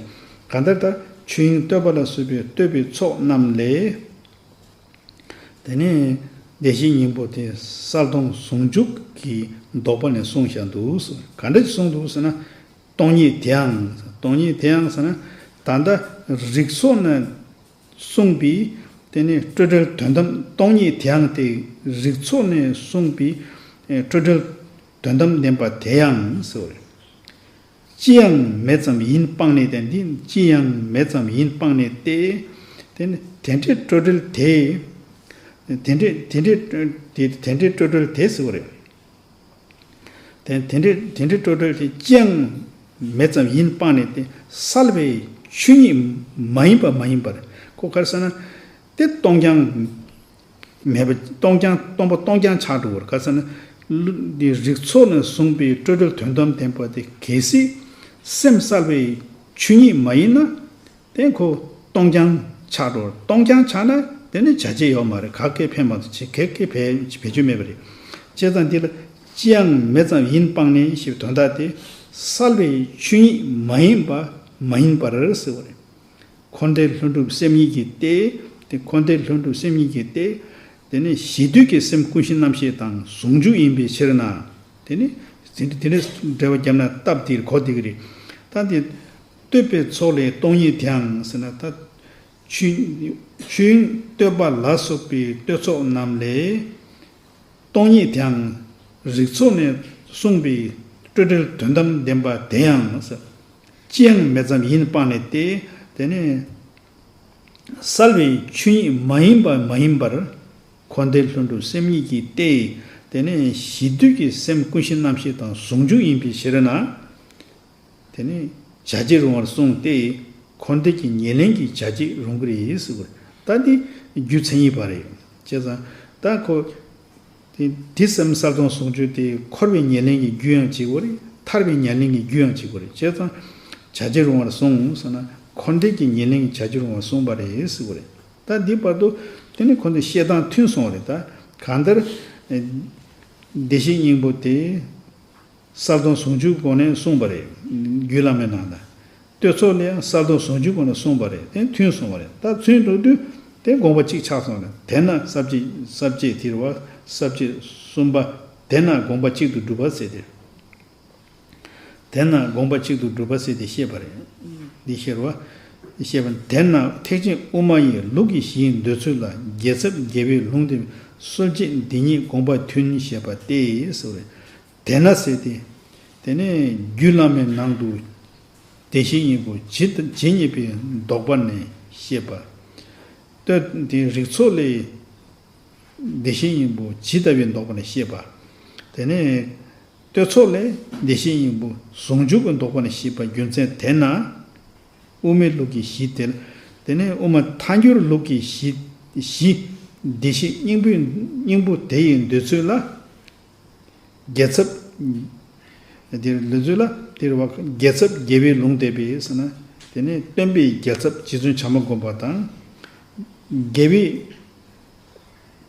གང་ལྟར་ད་ཆོས་དབྱིངས་བསྟོད་པ་ལ་སོགས་པའི་བསྟོད་པའི་ཚོགས་རྣམས་ལས། དེ་ནས་བདེ་གཤེགས་སྙིང་པོ་དེ་གསལ་སྟོང་ཟུང་འཇུག་གི་ལྡོག་པ་ནས་གསུངས་བཞག་འདུག་ཟེར། ག་འདྲ་ཞིག་གསུངས་འདུག་ཟེར་ན། སྟོང་ཉིད་དེའང་། སྟོང་ཉིད་དེའང་ཟེར་ན། ད་ལྟ་རིགས་ཚོགས་ནས་གསུངས་པའི་དེ་ནི་སྤྲོས་བྲལ་དོན་དམ་སྟོང་ཉིད་དེའང་སྟེ། རིགས་ཚོགས་ནས་གསུངས་པའི་ཨེ་སྤྲོས་བྲལ་དོན་དམ་བདེན་པ་དེ་ཡང་ཟེར་བ་རེད། ཅི་ཡང་མེད་ཙམ་ཡིན་སྤངས་ནས་ཏེ། འདི་ཅི་ཡང་མེད་ཙམ་ཡིན་སྤངས་ནས་ཏེ། དེ་ནི་དེ་འདྲའི་སྤྲོས་བྲལ་དེ། དེ་འདྲའི་དེ་འདྲའི་དེ་དེ་འདྲའི་སྤྲོས་བྲལ་དེ་ཟེར་བ་རེད། དེ་དེ་འདྲའི་དེ་འདྲའི་སྤྲོས་བྲལ་དེ་ཅི་ཡང་མེད་ཙམ་ཡིན་སྤངས་ནས་ཏེ། གསལ་བའི་ཆོས་ཉིད་མ་ཡིན་པ་མ་ཡིན་པར། ཁོ་ག་རེ་ཟེར་ན། དེ་སྟོང་རྐྱང་མེད་པ། སྟོང་རྐྱང་སྟོང་པ་སྟོང་རྐྱང་ཆགས་འགྲོ་བར། ག་ཟེར་ན། ལུ་འདི་རིགས་ཚོགས་ནས་གསུངས་པའི་སྤྲོས་བྲལ་དོན་དམ་བདེན་པ་དེ་གལ་སྲིད་སེམས་གསལ་བའི་ཆོས་ཉིད་མ་ཡིན་ན། དེ་ཁོ་སྟོང་རྐྱང་ཆགས་འགྲོ་བར། སྟོང་རྐྱང་ཆགས་ན་དེ་ནི་བྱ་བྱེད་ཡོད་མ་རེད། ག་གེ་ཕན་མ་ཐོགས་ཆེ་གེ་གེ་བེད་བེད་སྤྱོད་མེད་པ་རེད། བྱས་ཙང་འདི་ལ་ཅི་ཡང་མེད་ཙམ་ཡིན་སྤངས་ནས་ཞེས་པའི་དོན་དག་དེ། གསལ་བའི་ཆོས་ཉིད་མ་ཡིན་པ་མ་ཡིན་པར་ཟེར་བ་རེད། འཁོར་འདས་ལྷུན་གྲུབ་སེམས་ཉིད་ཀྱི་སྟེ། དེ་འཁོར་འདས་ལྷུན་གྲུབ་སེམས་ཉིད་ཀྱི་སྟེ། དེ་ནི་གཞི་དུས་ཀྱི་སེམས་ཀུན་གཞི་རྣམ་ཤེས་དང་ཟུང་འཇུག་ཡིན་པའི་ཕྱིར་ན། དེ་ནི་དེ་འདྲ་དེ་འདྲ་འགྲེལ་བ་བརྒྱབ་ན་སྟབས་བདེ་གོ་བདེ་གི་རེད། ད་དེ་བསྟོད་པའི་ཚོགས་ལས་སྟོང་ཉིད་དེའང་ཟེར་ན། ད་ཆོས་ཆོས་དབྱིངས་བསྟོད་པ་ལ་སོགས་པའི་བསྟོད་ཚོགས་རྣམས་ལས། སྟོང་ཉིད་དེའང་། རིགས་ཚོགས་ནས་གསུངས་པའི་སྤྲོས་བྲལ་དོན་དམ་བདེན་པ་དེ་ཡང་ཟེར། ཅི་ཡང་མེད་ཙམ་ཡིན་སྤངས་ནས་ཏེ། དེ་ནས་གསལ་བའི་ཆོས་ཉིད་མ་ཡིན་པ་མ་ཡིན་པར། འཁོར་འདས་ལྷུན་གྲུབ་སེམས་ཉིད་ཀྱི་སྟེ། དེ་ནས་གཞི་དུས་ཀྱི་སེམས་ཀུན་གཞི་རྣམ་ཤེས་དང་ཟུང་འཇུག་ཡིན་པའི་ཕྱིར་ན། དེ་ནི་བྱ་བྱེད་རུང་བར་གསུངས་ཏེ། འཁོར་འདས་ཀྱི་ཉེར་ལེན་གྱི་བྱ་བྱེད་རུང་གི་རེད་ཟེར་བ་རེད། ད་འདི་རྒྱུ་མཚན་ཡིན་པ་རེད། བྱས་ཙང་ད་ཁོ་དེ་དེ་སེམས་གསལ་སྟོང་ཟུང་འཇུག་དེ་འཁོར་བའི་ཉེར་ལེན་གྱི་རྒྱུ་ཡང་བྱེད་དགོས་རེད། ཐར་བའི་ཉེར་ལེན་གྱི་རྒྱུ་ཡང་བྱེད་དགོས་རེད། བྱས་ཙང་བྱ་བྱེད་རུང་བར་གསུངས་ཟེར་ན། འཁོར་འདས་ཀྱི་ཉེར་ལེན་གྱི་བྱ་བྱེད་རུང་བར་གསུངས་པ་རེད་ཟེར་བ་རེད། ད་འདི་བར་དུ་དེ་ནི་ཁོ་ཚོ་བཤད་སྟངས་མཐུན་སོང་བ་རེད། ད་གང་ལྟར་བདེ་གཤེགས་སྙིང་པོ་དེ། གསལ་སྟོང་ཟུང་འཇུག་སྒོ་ནས་གསུངས་པ་རེད། རྒྱུད་བླ་མའི་ནང་ལ། བསྟོད་ཚོགས་ལས་ཡང་གསལ་སྟོང་ཟུང་འཇུག་སྒོ་ནས་གསུངས་པ་རེད། དེ་མཐུན་སོང་བ་རེད། ད་མཐུན་འགྲོ་དུས་དེ་དགོངས་པ་གཅིག་ཆགས་སོང་རེད། དེས་ན་ས་བཅད་ས་བཅད་དེ་རེད་བ། ས་བཅད་གསུམ་པ། དེས་ན་དགོངས་པ་གཅིག་ཏུ་གྲུབ་པ་ཟེར་ཏེ། དེས་ན་དགོངས་པ་གཅིག་ཏུ་གྲུབ་པ་ཟེར་ཏེ་བཤད་པ་རེད། འདི་ཤེར་བ། བཤད་པ། དེས་ན་ཐེག་ཆེན་དབུ་མ་ཡི་ལུགས་ཀྱི་གཞིའི་འདོད་ཚུལ་ལ། རྒྱལ་ཚབ་རྒྱལ་བའི་ལུང་སྟོན་པའི་སྲོལ་འབྱེད་འདི་ཉིད་དགོངས་པ་མཐུན་ཞེས་པ་སྟེ་ཟེར་བ་རེད། དེས་ན་ཟེར་ཏེ། དེ་ནས་རྒྱུད་བླ་མའི་ནང་དུ་བདེ་གཤེགས་སྙིང་པོ་ཇི་ལྟ་ཇི་སྙེད་པའི་ལྡོག་པ་ནས་བཤད་པ། སྟོད་དེ་རིགས་ཚོགས་ལས་བདེ་གཤེགས་སྙིང་པོ་ཇི་ལྟ་བུའི་ལྡོག་པ་ནས་བཤད་པ། དེ་ནས་བསྟོད་ཚོགས་ལས་བདེ་གཤེགས་སྙིང་པོ་ཟུང་འཇུག་གི་ལྡོག་པ་ནས་བཤད་པ། རྒྱུ་མཚན་དེས་ན། དབུ་མའི་ལུགས་ཀྱི་གཞི་དེ་ལ། དེ་ནས་དབུ་མ་ཐལ་འགྱུར་ལུགས་ཀྱི་གཞི་གཞི་བདེ་གཤེགས་སྙིང་པོའི་སྙིང་པོ་དེ་ཡི་འདོད་ཚུལ་ལ། རྒྱལ་ཚབ། དེར་འདོད་ཚུལ་ལ་དེར་བ་རྒྱལ་ཚབ་རྒྱལ་བའི་ལུང་བསྟན་པའི་ཟེར་ན། དེ་ནས་སྟོན་པའི་རྒྱལ་ཚབ་རྗེ་བཙུན་བྱམས་པ་མགོན་པོ་དང་། རྒྱལ་བའི་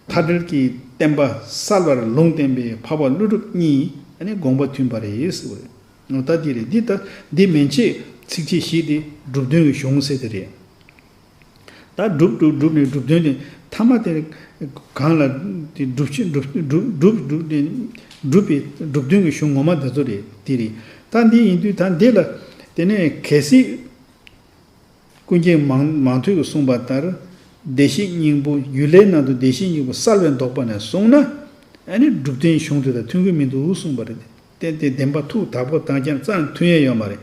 མཐའ་བྲལ་གྱི་བསྟན་པ་གསལ་བར་ལུང་བསྟན་པའི་འཕགས་པ་ཀླུ་སྒྲུབ་གཉིས་ཨ་ནི་དགོངས་པ་མཐུན་པ་རེད་ཟེར་བ་རེད། ད་འདི་རེད། འདི་ལྟ་འདི་མན་ཆད་ཚིགས་བཅད་བཞི་དེ་སྒྲུབ་དོན་གྱི་གཞུང་ཟེར་དེ་རེད། ད་སྒྲུབ་སྒྲུབ་སྒྲུབ་ནས་སྒྲུབ་དོན་དེ་ཐ་མ་དེ་གང་ལ་དེ་སྒྲུབ་ཕྱིར་སྒྲུབ་སྒྲུབ་སྒྲུབ་སྒྲུབ་དེ་སྒྲུབ་པའི་སྒྲུབ་དོན་གྱི་གཞུང་ངོ་མ་དེ་ཚོ་རེད། དེ་རེད། ད་འདི་ཡིན་དུས་ད་འདི་ལ་དེ་ནས་གལ་སྲིད། ཀུན་མཁྱེན་མང་མང་ཐོས་ཀྱིས་གསུངས་པ་ལྟར། བདེ་གཤེགས་སྙིང་པོ་རྒྱུད་བླའི་ནང་དུ་བདེ་གཤེགས་སྙིང་པོ་གསལ་བའི་ལྡོག་པ་ནས་གསུངས་ན། ཨ་ནི་སྒྲུབ་དོན་གཞུང་དེ་དང་མཐུན་གྱི་མི་འདུག་གསུངས་པ་རེད། ཏན་ཏན་བདེན་པ་ཐུགས་དག་པོ་དང་ཀྱང་རྩ་ནས་མཐུན་ཡས་ཡོད་མ་རེད།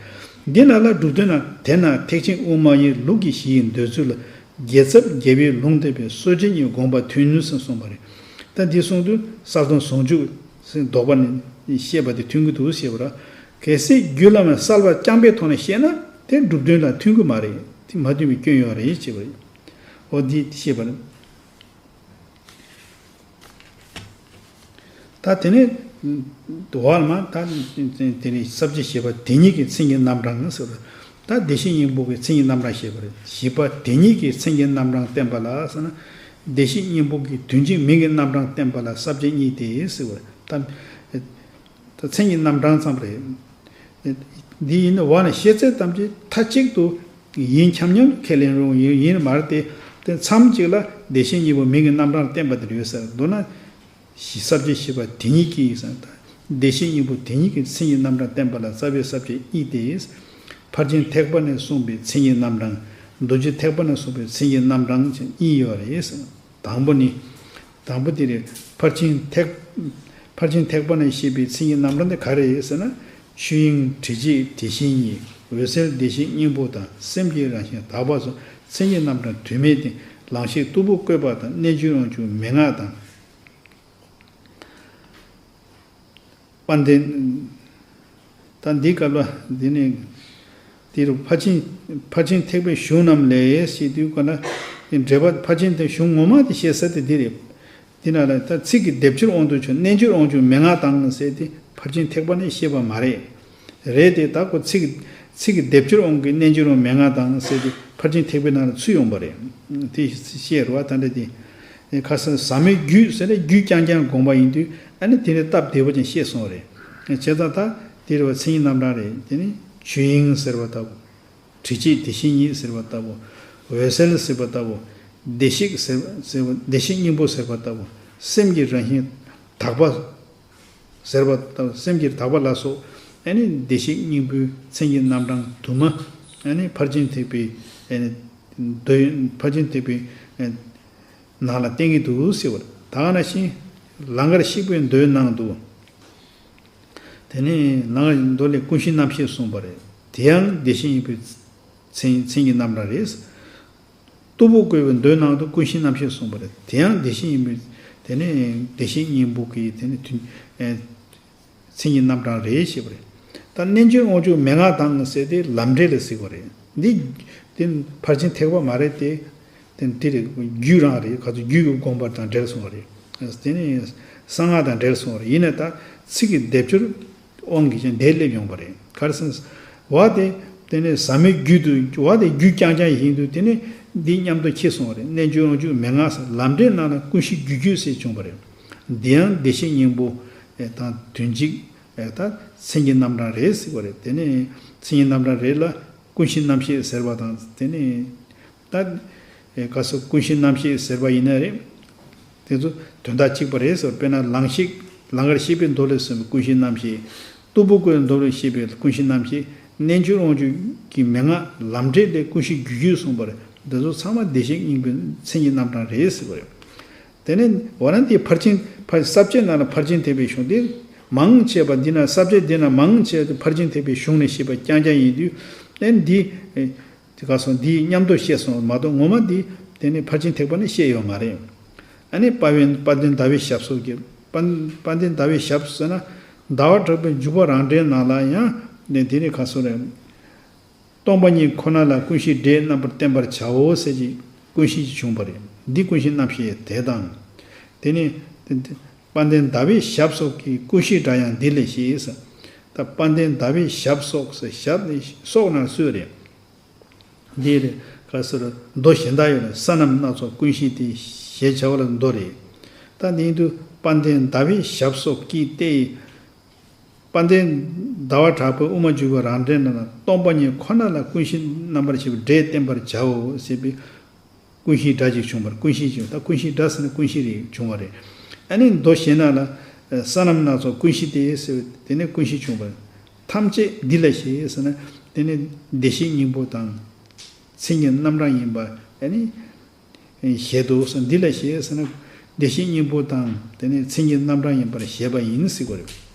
འདི་ནང་ལ་སྒྲུབ་དོན་ན་དེ་ན་ཐེག་ཆེན་དབུ་མ་ཡི་ལུགས་ཀྱི་གཞི་ཡི་འདོད་ཚུལ་ལ། རྒྱལ་ཚབ་རྒྱལ་བའི་ལུང་བསྟན་པའི་སྲོལ་འབྱེད་གཉིས་དགོངས་པ་མཐུན་ནུས་སུ་གསུངས་པ་རེད། ད་འདི་གསུངས་དུས་གསལ་སྟོང་ཟུང་འཇུག་ཟེར་ལྡོག་པ་ནས་བཤད་པ་དེ་མཐུན་གྱི་འདུག་ཞེས་པ་ར། གལ་སྲིད་རྒྱུད་བླ་མའི་གསལ་བ་རྐྱང་པའི་ཐོག་ནས་བཤད་ན་དེ་སྒྲུབ་དོན་ལ་མཐུན་གྱི་མ་རེད། དེ་མ་མཐུན་པའི་སྐྱོན་ཡོད་རེད་ཅེས་པ་རེད། འོ་འདི་བཤད་པ་རེད། ད་དེ་ནས་འོག་མ་ད་དེ་ནས་ས་བཅད་བཞི་པ་དེ་ཉིད་ཀྱི་མཚན་གྱི་རྣམ་གྲངས་ཟེར་བ། ད་བདེ་གཤེགས་སྙིང་པོ་གི་མཚན་གྱི་རྣམ་གྲངས་བཤད་པ་རེད། བཞི་པ་དེ་ཉིད་ཀྱི་མཚན་གྱི་རྣམ་གྲངས་བསྟན་པ་ལ་ཟེར་ན། བདེ་གཤེགས་སྙིང་པོ་གི་དོན་གཅིག་མིང་གི་རྣམ་གྲངས་བསྟན་པ་ལ་ས་བཅད་གཉིས་ཏེ་ཟེར་བ་རེད། ད། ད་མཚན་གྱི་རྣམ་གྲངས་ཙམ་རེད། འདི་ཡིན་ན་འོག་ནས་བཤད་ཚད་ཙམ་གྱིས་མཐའ་གཅིག་ཏུ་ཡིན་ཁྱབ་མཉམ་ཁས་ལེན་རུང་ཡིན་ཡིན་མ་རེད་དེ། དེ་མཚམས་གཅིག་ལ་བདེ་གཤེགས་སྙིང་པོ་མིང་གི་རྣམ་གྲངས་བསྟན་པ་དེ་ཡོད་ཟེར། མདོར་ན། ས་བཅད་བཞི་པ་དེ་ཉིད་ཀྱིས་ཟེར། བདེ་གཤེགས་སྙིང་པོ་དེ་ཉིད་ཀྱི་མཚན་གྱི་རྣམ་གྲངས་བསྟན་པ་ལ་རྩ་བའི་ས་བཅད་གཉིས་ཏེ། ཕར་ཕྱིན་ཐེག་པ་ནས་གསུངས་པའི་མཚན་གྱི་རྣམ་གྲངས། རྡོ་རྗེ་ཐེག་པ་ནས་གསུངས་པའི་མཚན་གྱི་རྣམ་གྲངས་གཉིས་ཡོད་རེད། དང་པོ་ནི། དང་པོ་དེ་རེད། ཕར་ཕྱིན་ཐེག་ཕར་ཕྱིན་ཐེག་པ་ནས་བཤད་པའི་མཚན་གྱི་རྣམ་གྲངས་དེ་ག་རེ་རེད་ཟེར་ན། ཆོས་དབྱིངས་དྲི་བཅས་དེ་བཞིན་ཉིད། འོད་གསལ་བདེ་གཤེགས་སྙིང་པོ་དང་། སེམས་ཀྱི་རང་བཞིན་དག་པ་སོགས་མཚན་གྱི་རྣམ་གྲངས་དུ་མས་ཏེ། ལང་གཤེགས་སྟུག་པོ་བཀོད་པ་དང་། རྣལ་འབྱོར་དབང་ཕྱུག་མན་ངག་དང་། དཔལ་ལྡན། ད་འདི་སྐབས་ལ་འདི་ནི། འདིར་ཕར་ཕྱིན་ཕར་ཕྱིན་ཐེག་པའི་གཞུང་རྣམས་ལས་ཞེས་དུས་ག་ན། འགྲེལ་པ་ཕར་ཕྱིན་ཐེག་གཞུང་ངོ་མ་དེ་བཤད་ས་དེ་འདི་རེད། འདི་ན་ལ་ད་ཚིག་གི་སྡེབ་སྦྱོར་དབང་དུ་བྱས། རྣལ་འབྱོར་དབང་ཕྱུག་མན་ངག་དང་ཟེར་ཏེ་ཕར་ཕྱིན་ཐེག་པ་ནས་བཤད་པ་མ་རེད། རེད་དེ་ད་ཁོ་ཚིག་གི་ཚིག་གི་སྡེབ་སྦྱོར་དབང་གིས་རྣལ་འབྱོར་དབང་མན་ངག་དང་ཟེར་ཏེ་ཕར་ཕྱིན་ཐེག་པའི་ནང་ལ་ཚུད་ཡོང་པ་རེད། དེ་བཤད་རུ་བ་ད་འདྲ་དེ། ཁ་སང་ཟབ་མོའི་རྒྱུད་ཟེར་ནས་རྒྱུད་རྐྱང་རྐྱང་དགོངས་པ་ཡིན་དུས། ཨ་ནི་དེ་ནས་སྟབས་བདེ་པོ་ཅན་བཤད་སོང་རེད། བྱས་ཙང་ད་དེ་རུ་བ་མཚན་ཉིད་རྣམ་གྲངས་རེད། དེ་ནི་ཆོས་དབྱིངས་ཟེར་བ་ལྟ་བུ། དྲི་བཅས་དེ་བཞིན་ཉིད་ཟེར་བ་ལྟ་བུ། འོད་གསལ་ཟེར་བ་ལྟ་བུ། བདེ་གཤེགས་ཟེར་བ་ཟེར་བ་བདེ་གཤེགས་སྙིང་པོ་ཟེར་བ་ལྟ་བུ། སེམས་ཀྱི་རང་བཞིན་དག་པ་ཟེར་བ་ལྟ་བུ། སེམས་ཀྱི་དག་པ་ལ་སོགས། ཨ་ནི་བདེ་གཤེགས་སྙིང་པོའི་མཚན་གྱི་རྣམ་གྲངས་དུ་མ། ཨ་ནི་ཕར་ཕྱིན་ཐེག་པའི། ཨ་ནི་མདོ་ཕར་ཕྱིན་ཐེག་པའི། ཨ་ནང་ལ་བསྟན་གྱི་འདུག་ཟེར་བ། ད་ག་ནང་བཞིན་ལང་ཀར་གཤེགས་པའི་མདོའི་ནང་དུ། དེ་ནས་ནང་མདོ་ལས་ཀུན་གཞི་རྣམ་ཤེས་གསུངས་པ་རེད། དེ་ཡང་བདེ་གཤེགས་སྙིང་པོའི་མཚན་མཚན་གྱི་རྣམ་གྲངས་རེད། སྟུག་པོ་བཀོད་པའི་མདོའི་ནང་དུ་ཀུན་གཞི་རྣམ་ཤེས་གསུངས་པ་རེད། དེ་ཡང་བདེ་གཤེགས་སྙིང་པོའི། དེ་ནས་བདེ་གཤེགས་སྙིང་པོ་གི་དེ་ནས་དུས། མཚན་གྱི་རྣམ་གྲངས་རེད་ཞེས་པ་རེད། ད་རྣལ་འབྱོར་དབང་ཕྱུག་མན་ངག་དང་ཟེར་ཏེ་ལམ་འབྲས་ལ་གཟིགས་པ་རེད། འདི། དེ་ཕར་ཕྱིན་ཐེག་པ་མ་རེད་དེ། དེ་འདི་རེད། རྒྱུད་རང་རེད། ག་ཚོད་རྒྱུད་ཀྱི་དགོངས་པ་དང་འབྲེལ་སོང་བ་རེད། དེ་ནས་གསང་སྔགས་དང་འབྲེལ་སོང་བ་རེད། ཡིན་ན་ད་ཚིག་གི་སྡེབ་སྦྱོར་དབང་གིས་ཀྱང་འདིར་སླེབས་ཡོང་བ་རེད། ག་རེ་ཟེར་ན། བ་དེ། དེ་ནས་ཟབ་མོའི་རྒྱུད་དུ་བ་དེ་རྒྱུད་རྐྱང་རྐྱང་ཡིན་དུས། དེ་ནས་འདི་མཉམ་དུ་ཁྱེར་སོང་བ་རེད། རྣལ་འབྱོར་དབང་ཕྱུག་མན་ངག་ཟེར་ལམ་འབྲས་ནང་ལ་ཀུན་གཞི་རྒྱུད་རྒྱུད་ཟེར་བྱུང་བ་རེད། འདི་ཡང་བདེ་གཤེགས་སྙིང་པོ་དང་དོན་གཅིག་ད་མཚན་གྱི་རྣམ་གྲངས་རེད་ཟེར་བ་རེད། དེ་ནས་མཚན་གྱི་རྣམ་གྲངས་རེད་ལ་ཀུན་གཞི་རྣམ་ཤེས་ཟེར་བ་དང་། དེ་ནས་ད་ག་སོ་ཀུན་གཞི་རྣམ་ཤེས་ཟེར་བ་ཡིན་ན་རེད། དེ་ཚོ་དོན་དག་གཅིག་པ་རེད་ཟེར། དཔེར་ན་ལང་གཤེགས་ལང་ཀར་གཤེགས་པའི་མདོ་ལས་གསུངས་པའི་ཀུན་གཞི་རྣམ་ཤེས། སྟུག་པོ་བཀོད་པའི་མདོ་ལས་བཤད་པའི་ཀུན་གཞི་རྣམ་ཤེས། རྣལ་འབྱོར་དབང་ཕྱུག་གི་མན་ངག་ལམ་འབྲས་ལས་ཀུན་གཞི་རྒྱུད་རྒྱུད་གསུངས་པ་རེད། འདི་ཚོ་ཚང་མ་བདེ་གཤེགས་སྙིང་པོའི་མཚན་གྱི་རྣམ་གྲངས་རེད་ཟེར་བ་རེད། དེ་ནས་འོ་ན་འདི་ཕར་ཕྱིན་ཕར་ས་བཅད་ནང་ལ་ཕར་ཕྱིན་ཐེག་པའི་གཞུང་འདི་མང་ཆེ་བ་འདི་ན་ས་བཅད་འདི་ན་མང་ཆེ་བ་ཕར་ཕྱིན་ཐེག་པའི་གཞུང་ནས་བཤད་པ་རྐྱང་རྐྱང་ཡིན་དུས། ཨེ་འདི་ཨེ་དེ་ག་སོང་འདི་མཉམ་དུ་བཤད་སོང་མ་གཏོགས་ངོ་མ་འདི་དེ་ནས་ཕར་ཕྱིན་ཐེག་པ་ནས་བཤད་ཡོད་མ་རེད། ཨ་ནི་དཔལ་ཡོན་དཔལ་ལྡན་ཟླ་བའི་ཞབས་སོགས་ཀྱི་དཔལ་དཔལ་ལྡན་ཟླ་བའི་ཞབས་ཟེར་ན་ཟླ་བ་གྲགས་པའི་འཇུག་པ་རང་འགྲེལ་ནང་ལ་ཡང་ནས་དེ་ནས་ག་སོང་རེད། སྟོང་པ་ཉིད་ཁོ་ན་ལ་ཀུན་གཞིའི་སྒྲས་རྣམ་པར་བསྟན་པར་བྱའོ་ཟེར་གྱི་ཀུན་གཞི་ཅིག་བྱུང་བ་རེད། འདི་ཀུན་གཞི་རྣམ་ཤེས་དེ་དང་། དེ་ནས་དཔལ་ལྡན་ཟླ་བའི་ཞབས་སོགས་ཀྱི་ཀུན་གཞིའི་སྒྲ་ཡང་འདི་ལས་ཤེས་ཟེར། ད་དཔལ་ལྡན་ཟླ་བའི་ཞབས་སོགས་ཟེར། ཞབས་ནི་སོགས་ན་སོས་རེད། འདི་རེད། ག་ཟེར་མདོ་གཞན་དག་ཡོད་ན་ས་རྣམས་སྣ་ཚོགས་ཀུན་གཞི་སྟེ་ཞེས་བྱ་བ་ལ་མདོ་རེད། ད་འདི་ཡིན་དུས་དཔལ་ལྡན་ཟླ་བའི་ཞབས་སོགས་ཀྱིས་ཏེ། དཔལ་ལྡན་ཟླ་བ་གྲགས་པའི་དབུ་མ་འཇུག་པ་རང་འགྲེལ་ནང་ལ་སྟོང་པ་ཉིད་ཁོ་ན་ལ་ཀུན་གཞི་རྣམ་པར་ཤེས་པའི་སྒྲས་བསྟན་པར་བྱའོ་ཟེར་བའི་ཀུན་གཞིའི་སྒྲ་ཅིག་བྱུང་བར་ཀུན་གཞི་ཅིག་ད་ཀུན་གཞིའི་སྒྲ་ཟེར་ན་ཀུན་གཞི་རེད་བྱུང་བ་རེད། ཨ་ནི་མདོ་གཞན་ན་ལ་ས་རྣམས་སྣ་ཚོགས་ཀུན་གཞི་སྟེ་ཟེར་བའི་དེ་ནས་ཀུན་གཞི་བྱུང་བར་ཐམས་ཅད་འདི་ལས་ཤེས་ཟེར་ན་དེ་ནི་བདེ་གཤེགས་སྙིང་པོ་དང་མཚན་གྱི་རྣམ་གྲངས་ཡིན་པ་ཨ་ནི། བཞེད་དོ་ཟེར། འདི་ལ་བཞེད་ཟེར་ན་བདེ་གཤེགས་སྙིང་པོ་དང་དེ་ནས་མཚན་གྱི་རྣམ་གྲངས་ཡིན་པར་བཞེད་པ་ཡིན་ཟེར་བ་རེད།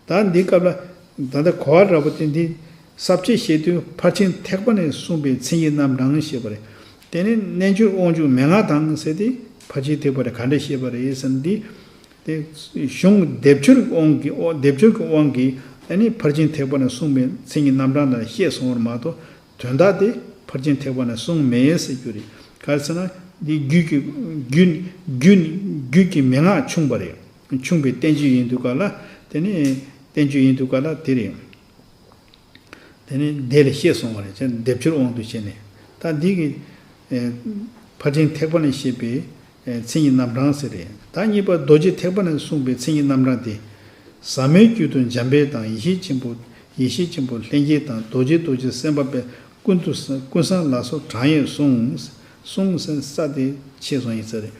ད་འདི་སྐབས་ལ་ད་ལྟ་གོ་བ་འདྲ་པོ་དེ་འདི་ས་བཅད་བཤད་དུས་ཕར་ཕྱིན་ཐེག་པ་ནས་གསུངས་པའི་མཚན་གྱི་རྣམ་གྲངས་ཞེས་པ་རེད། དེ་ནས་རྣལ་འབྱོར་དབང་ཕྱུག་མན་ངག་དང་ཟེར་ཏེ་ཕར་ཕྱིན་ཐེག་པ་རེད་ག་འདྲ་བཤད་པ་རེད་ཟེར་ན་འདི། དེ་གཞུང་སྡེབ་སྦྱོར་གྱི་དབང་གིས་སྡེབ་སྦྱོར་གྱི་དབང་གིས་ཨ་ནི་ཕར་ཕྱིན་ཐེག་པ་ནས་གསུངས་པའི་མཚན་གྱི་རྣམ་གྲངས་ལ་བཤད་སོང་བར་མ་གཏོགས། དོན་དག་དེ་ཕར་ཕྱིན་ཐེག་པ་ནས་གསུངས་མེད་ཟེར་རྒྱུ་རེད། ག་རེ་ཟེར་ན་འདི་རྒྱུད་ཀྱི་རྒྱུད་རྒྱུད་རྒྱུད་ཀྱི་མན་ངག་ཕྱུང་བ་རེད། ཕྱུང་བའི་བསྟན་བཅོས་ཡིན་དུས་ག་ལ་དེ་ནི་བསྟན་བཅོས་ཡིན་དུས་ག་ལ་དེ་རེད། དེ་ནི་དེ་ལས་ཤེས་སོང་བ་རེད། སྡེབ་སྦྱོར་དབང་དུ་བྱས་ནས་ད་འདི་གི་ཕར་ཕྱིན་ཐེག་པ་ནས་བཤད་པའི། མཚན་གྱི་རྣམ་གྲངས་ཟེར་རེད། ད་གཉིས་པ་རྡོ་རྗེ་ཐེག་པ་ནས་གསུངས་པའི་མཚན་གྱི་རྣམ་གྲངས་ཏེ། ཟབ་མོའི་རྒྱུད་དུ་འཇམ་དཔལ་དང་ཡེ་ཤེས་ཆེན་པོ་ཡེ་ཤེས་ཆེན་པོ་ལྷན་སྐྱེས་དང་རྡོ་རྗེ་རྡོ་རྗེ་སེམས་དཔའ་དཔལ་ཀུན་ཏུ་ཀུན་བཟང་ལ་སོགས་གྲངས་ཡས་གསུངས། གསུང་ས་ས་དེ་ཆད་སོང་ཡིན་ས་རེད།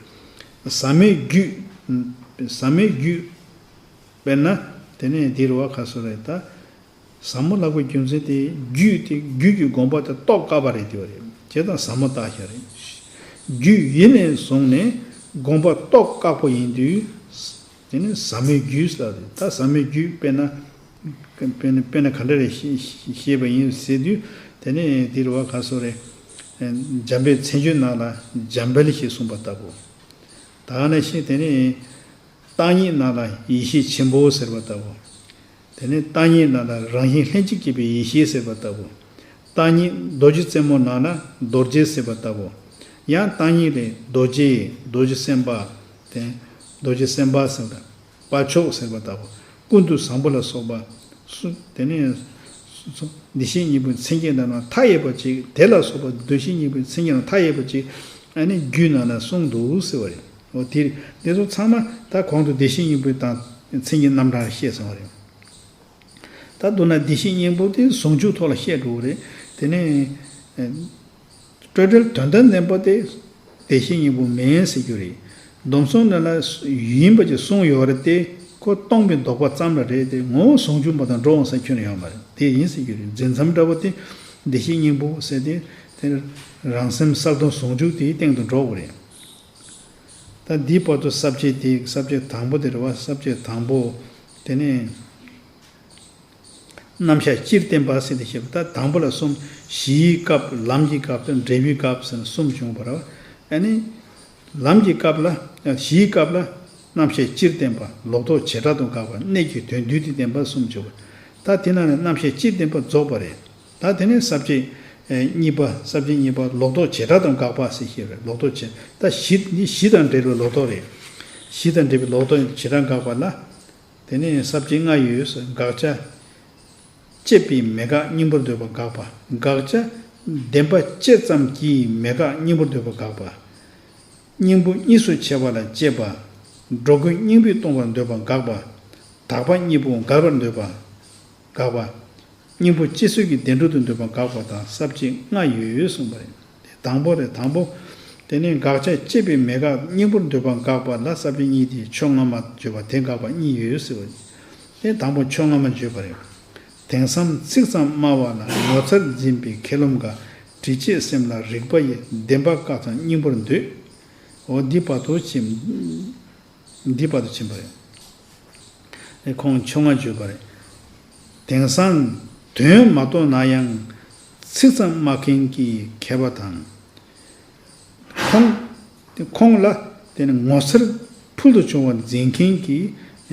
ཟབ་མོའི་རྒྱུད། ཟབ་མོའི་རྒྱུད། དཔེར་ན། དེ་ནས་འདིར་བ་ཁ་སོ་རེད་ད། ཟབ་མོ་ལབ་པའི་རྒྱུ་མཚན་དེ་རྒྱུད་དེ་རྒྱུད་ཀྱི་དགོངས་པ་དེ་རྟོགས་དཀའ་བ་རེད་དེ་བ་རེད། བྱས་ཙང་ཟབ་མོ་བཏགས་ཤག་རེད། རྒྱུད་ཡེ་ནས་བཟུང་ནས་དགོངས་པ་རྟོགས་དཀའ་པོ་ཡིན་དུས། དེ་ནི་ཟབ་མོའི་རྒྱུད་ཟེར་བ་རེད། ད་ཟབ་མོའི་རྒྱུད་དཔེར་ན། དཔེར་ན་དཔེར་ན་ག་འདྲ་རེད་ཤེས་ཤེས་པ་ཡིན་ཟེར་དུས། དེ་ནི་འདིར་བ་ག་སོ་རེད། འཇམ་དཔལ་མཚན་བརྗོད་ནང་ལ་འཇམ་དཔལ་ཞེས་གསུངས་པ་ལྟ་བུ། ད་ག་ནང་བཞིན་དེ་ནི། བརྟག་གཉིས་ནང་ལ་ཡེ་ཤེས་ཆེན་པོ་ཟེར་བ་ལྟ་བུ། དེ་ནི་བརྟག་གཉིས་ནང་ལ་རང་བཞིན་ལྷན་ཅིག་སྐྱེས་པའི་ཡེ་ཤེས་ཟེར་བ་ལྟ་བུ། བརྟག་གཉིས་རྡོ་རྗེ་རྩེ་མོ་ནང་ན་རྡོ་རྗེ་ཟེར་བ་ལྟ་བུ། ཡང་བརྟག་གཉིས་ལས་རྡོ་རྗེ། རྡོ་རྗེ་སེམས་དཔའ། དེ། རྡོ་རྗེ་སེམས་དཔའ་ཟེར་བ་དང་། དཔའ་མཆོག་ཟེར་བ་ལྟ་བུ། ཀུན་ཏུ་བཟང་པོ་ལ་སོགས་པ། སུ། དེ་ནས། སུ། བདེ་གཤེགས་སྙིང་པོའི་མཚན་བརྒྱད་དང་མཐའ་ཡས་པ་ཅིག་དེ་ལ་སོགས་པ་བདེ་གཤེགས་སྙིང་པོའི་མཚན་བརྒྱད་དང་མཐའ་ཡས་པ་ཅིག་ཨ་ནི་རྒྱུད་ནང་ན་གསུངས་འདུག་ཟེར་བ་རེད། འོ་དེ་རེད། དེ་ཚོ་ཚང་མ་ད་གོང་དུ་བདེ་གཤེགས་སྙིང་པོའི་དང་མཚན་གྱི་རྣམ་གྲངས་བཤད་སོང་བ་རེད། ད་མདོར་ན་བདེ་གཤེགས་སྙིང་པོ་དེ་ཟུང་འཇུག་ཐོག་ལ་བཤད་འགྲོ་གི་རེད། དེ་ནས་སྤྲོས་བྲལ་དོན་དམ་བདེན་པ་དེ་བདེ་གཤེགས་སྙིང་པོ་མིན་ཟེར་རྒྱུ་རེད། སྡོམ་གསུམ་ནང་ལ་ཡིན་པ་ཅིག་གསུངས་ཡོད་རེད་དེ། ཁོ་སྟོང་པའི་ལྡོག་པ་ཙམ་ལ་རེད་དེ། ངོ་བོ་ཟུང་འཇུག་མ་དང་འགྲོ་འོང་ས་ཁྱོན་ཡོད་མ་རེད། དེ་ཡིན་ཟེར་རྒྱུ་རེད། འཛིན་མཚམས་འདྲ་བོ་དེ་བདེ་གཤེགས་སྙིང་པོ་ཟེར་དེ། དེ་རང་སེམས་གསལ་སྟོང་ཟུང་འཇུག་དེའི་སྟེང་དུ་འགྲོ་དགོས་རེད། ད་འདིའི་བར་དུ་ས་བཅད་དེ། ས་བཅད་དང་པོ་དེ་རེད་བ། ས་བཅད་དང་པོ། དེ་ནས་རྣམ་གཞག་སྤྱིར་བསྟན་པ་ཟེར་ཏེ་བཤད་པ། ད་དང་པོ་ལ་གསུམ། གཞིའི་སྐབས། ལམ་གྱི་སྐབས་དང་། འབྲས་བུའི་སྐབས་ཟེར་ནས་གསུམ་བྱུང་བ་རེད་བ། ཨ་ནི། ལམ་གྱི་སྐབས་ལ། གཞིའི་སྐབས་ལ་རྣམ་གཞག་སྤྱིར་བསྟན་པ། ལོག་རྟོག་བྱེ་བྲག་ཏུ་དགག་པ། གནད་ཀྱི་དོན་བསྡུས་ཏེ་བསྟན་པ་གསུམ་བྱུང་བ། ད་དེ་ནང་ནས་རྣམ་གཞག་སྤྱིར་བསྟན་པ་རྫོགས་པ་རེད། ད་དེ་ནས་ས་བཅད་གཉིས་པ། ས་བཅད་གཉིས་པ་ལོག་རྟོག་བྱེ་བྲག་ཏུ་དགག་པ་ཟེར་བཤད་པ་རེད། ལོག་རྟོག་བྱེ། ད་གཞི་འདི་གཞི་དང་འབྲེལ་བའི་ལོག་རྟོག་རེད། གཞི་དང་འབྲེལ་བའི་ལོག་རྟོག་བྱེ་བྲག་དགག་པ་ལ། དེ་ནས་ས་བཅད་ལྔ་ཡོད། དགག་བྱ། བཅད་པའི་མེད་དགག་སྙིང་པོར་འདོད་པ་དགག་པ། དགག་བྱ། བདེན་པ་བཅད་ཙམ་གྱིས་མེད་དགག་སྙིང་པོར་འདོད་པ་དགག་པ། སྙིང་པོ་གཉིས་སུ་ཕྱེ་བ་ལ་དཔྱད་པ། འགྲོ་ཀུན་སྙིང་པོས་སྟོང་པར་འདོད་པ་དགག་པ། དག་པ་གཉིས་པོ་འགལ་བར་འདོད་པ། དགག་པ། སྙིང་པོ་སྤྱི་སོགས་ཀྱི་བདེན་གྲུབ་ཏུ་འདོད་པ་དགག་པ་དང་ས་བཅད་ལྔ་ཡོད་གསུངས་པ་རེད། དེ་དང་པོ་རེད། དང་པོ། དེ་ནས་དགག་བྱ་བཅད་པའི་མེད་དགག་སྙིང་པོར་འདོད་པ་དགག་པ་ལ་ས་བཅད་གཉིས་ཏེ། ཕྱོགས་སྔ་མ་བརྗོད་པ་དེ་དགག་པ་གཉིས་ཡོད་ཟེར་བ། དེ་དང་པོ་ཕྱོགས་སྔ་མ་བརྗོད་པ་རེད། དེང་སང་ཚིག་ཙམ་སྨྲ་བ་ལ། ངོ་མཚར་འཛིན་པའི་མཁས་རློམ་འགའ། དྲི་བཅས་སེམས་ལ་རིག་པ་ཡི། བདེན་པ་བཀག་ཙམ་སྙིང་པོར་འདོད། འོ་འདི་བར་དུ་ཕྱིན། འདི་བར་དུ་ཕྱིན་པ་རེད། ཁོང་ཕྱོགས་སྔ་བརྗོད་པ་རེད། དེང་སང་དོན་མ་རྟོགས་ན་ཡང་། ཚིག་ཙམ་སྨྲ་མཁན་གྱི་མཁས་པ་དང་། ཁོང་། ཁོང་ལ་དེ་ནི་ངོ་མཚར་ཕུལ་དུ་བྱུང་བར་འཛིན་མཁན་གྱི་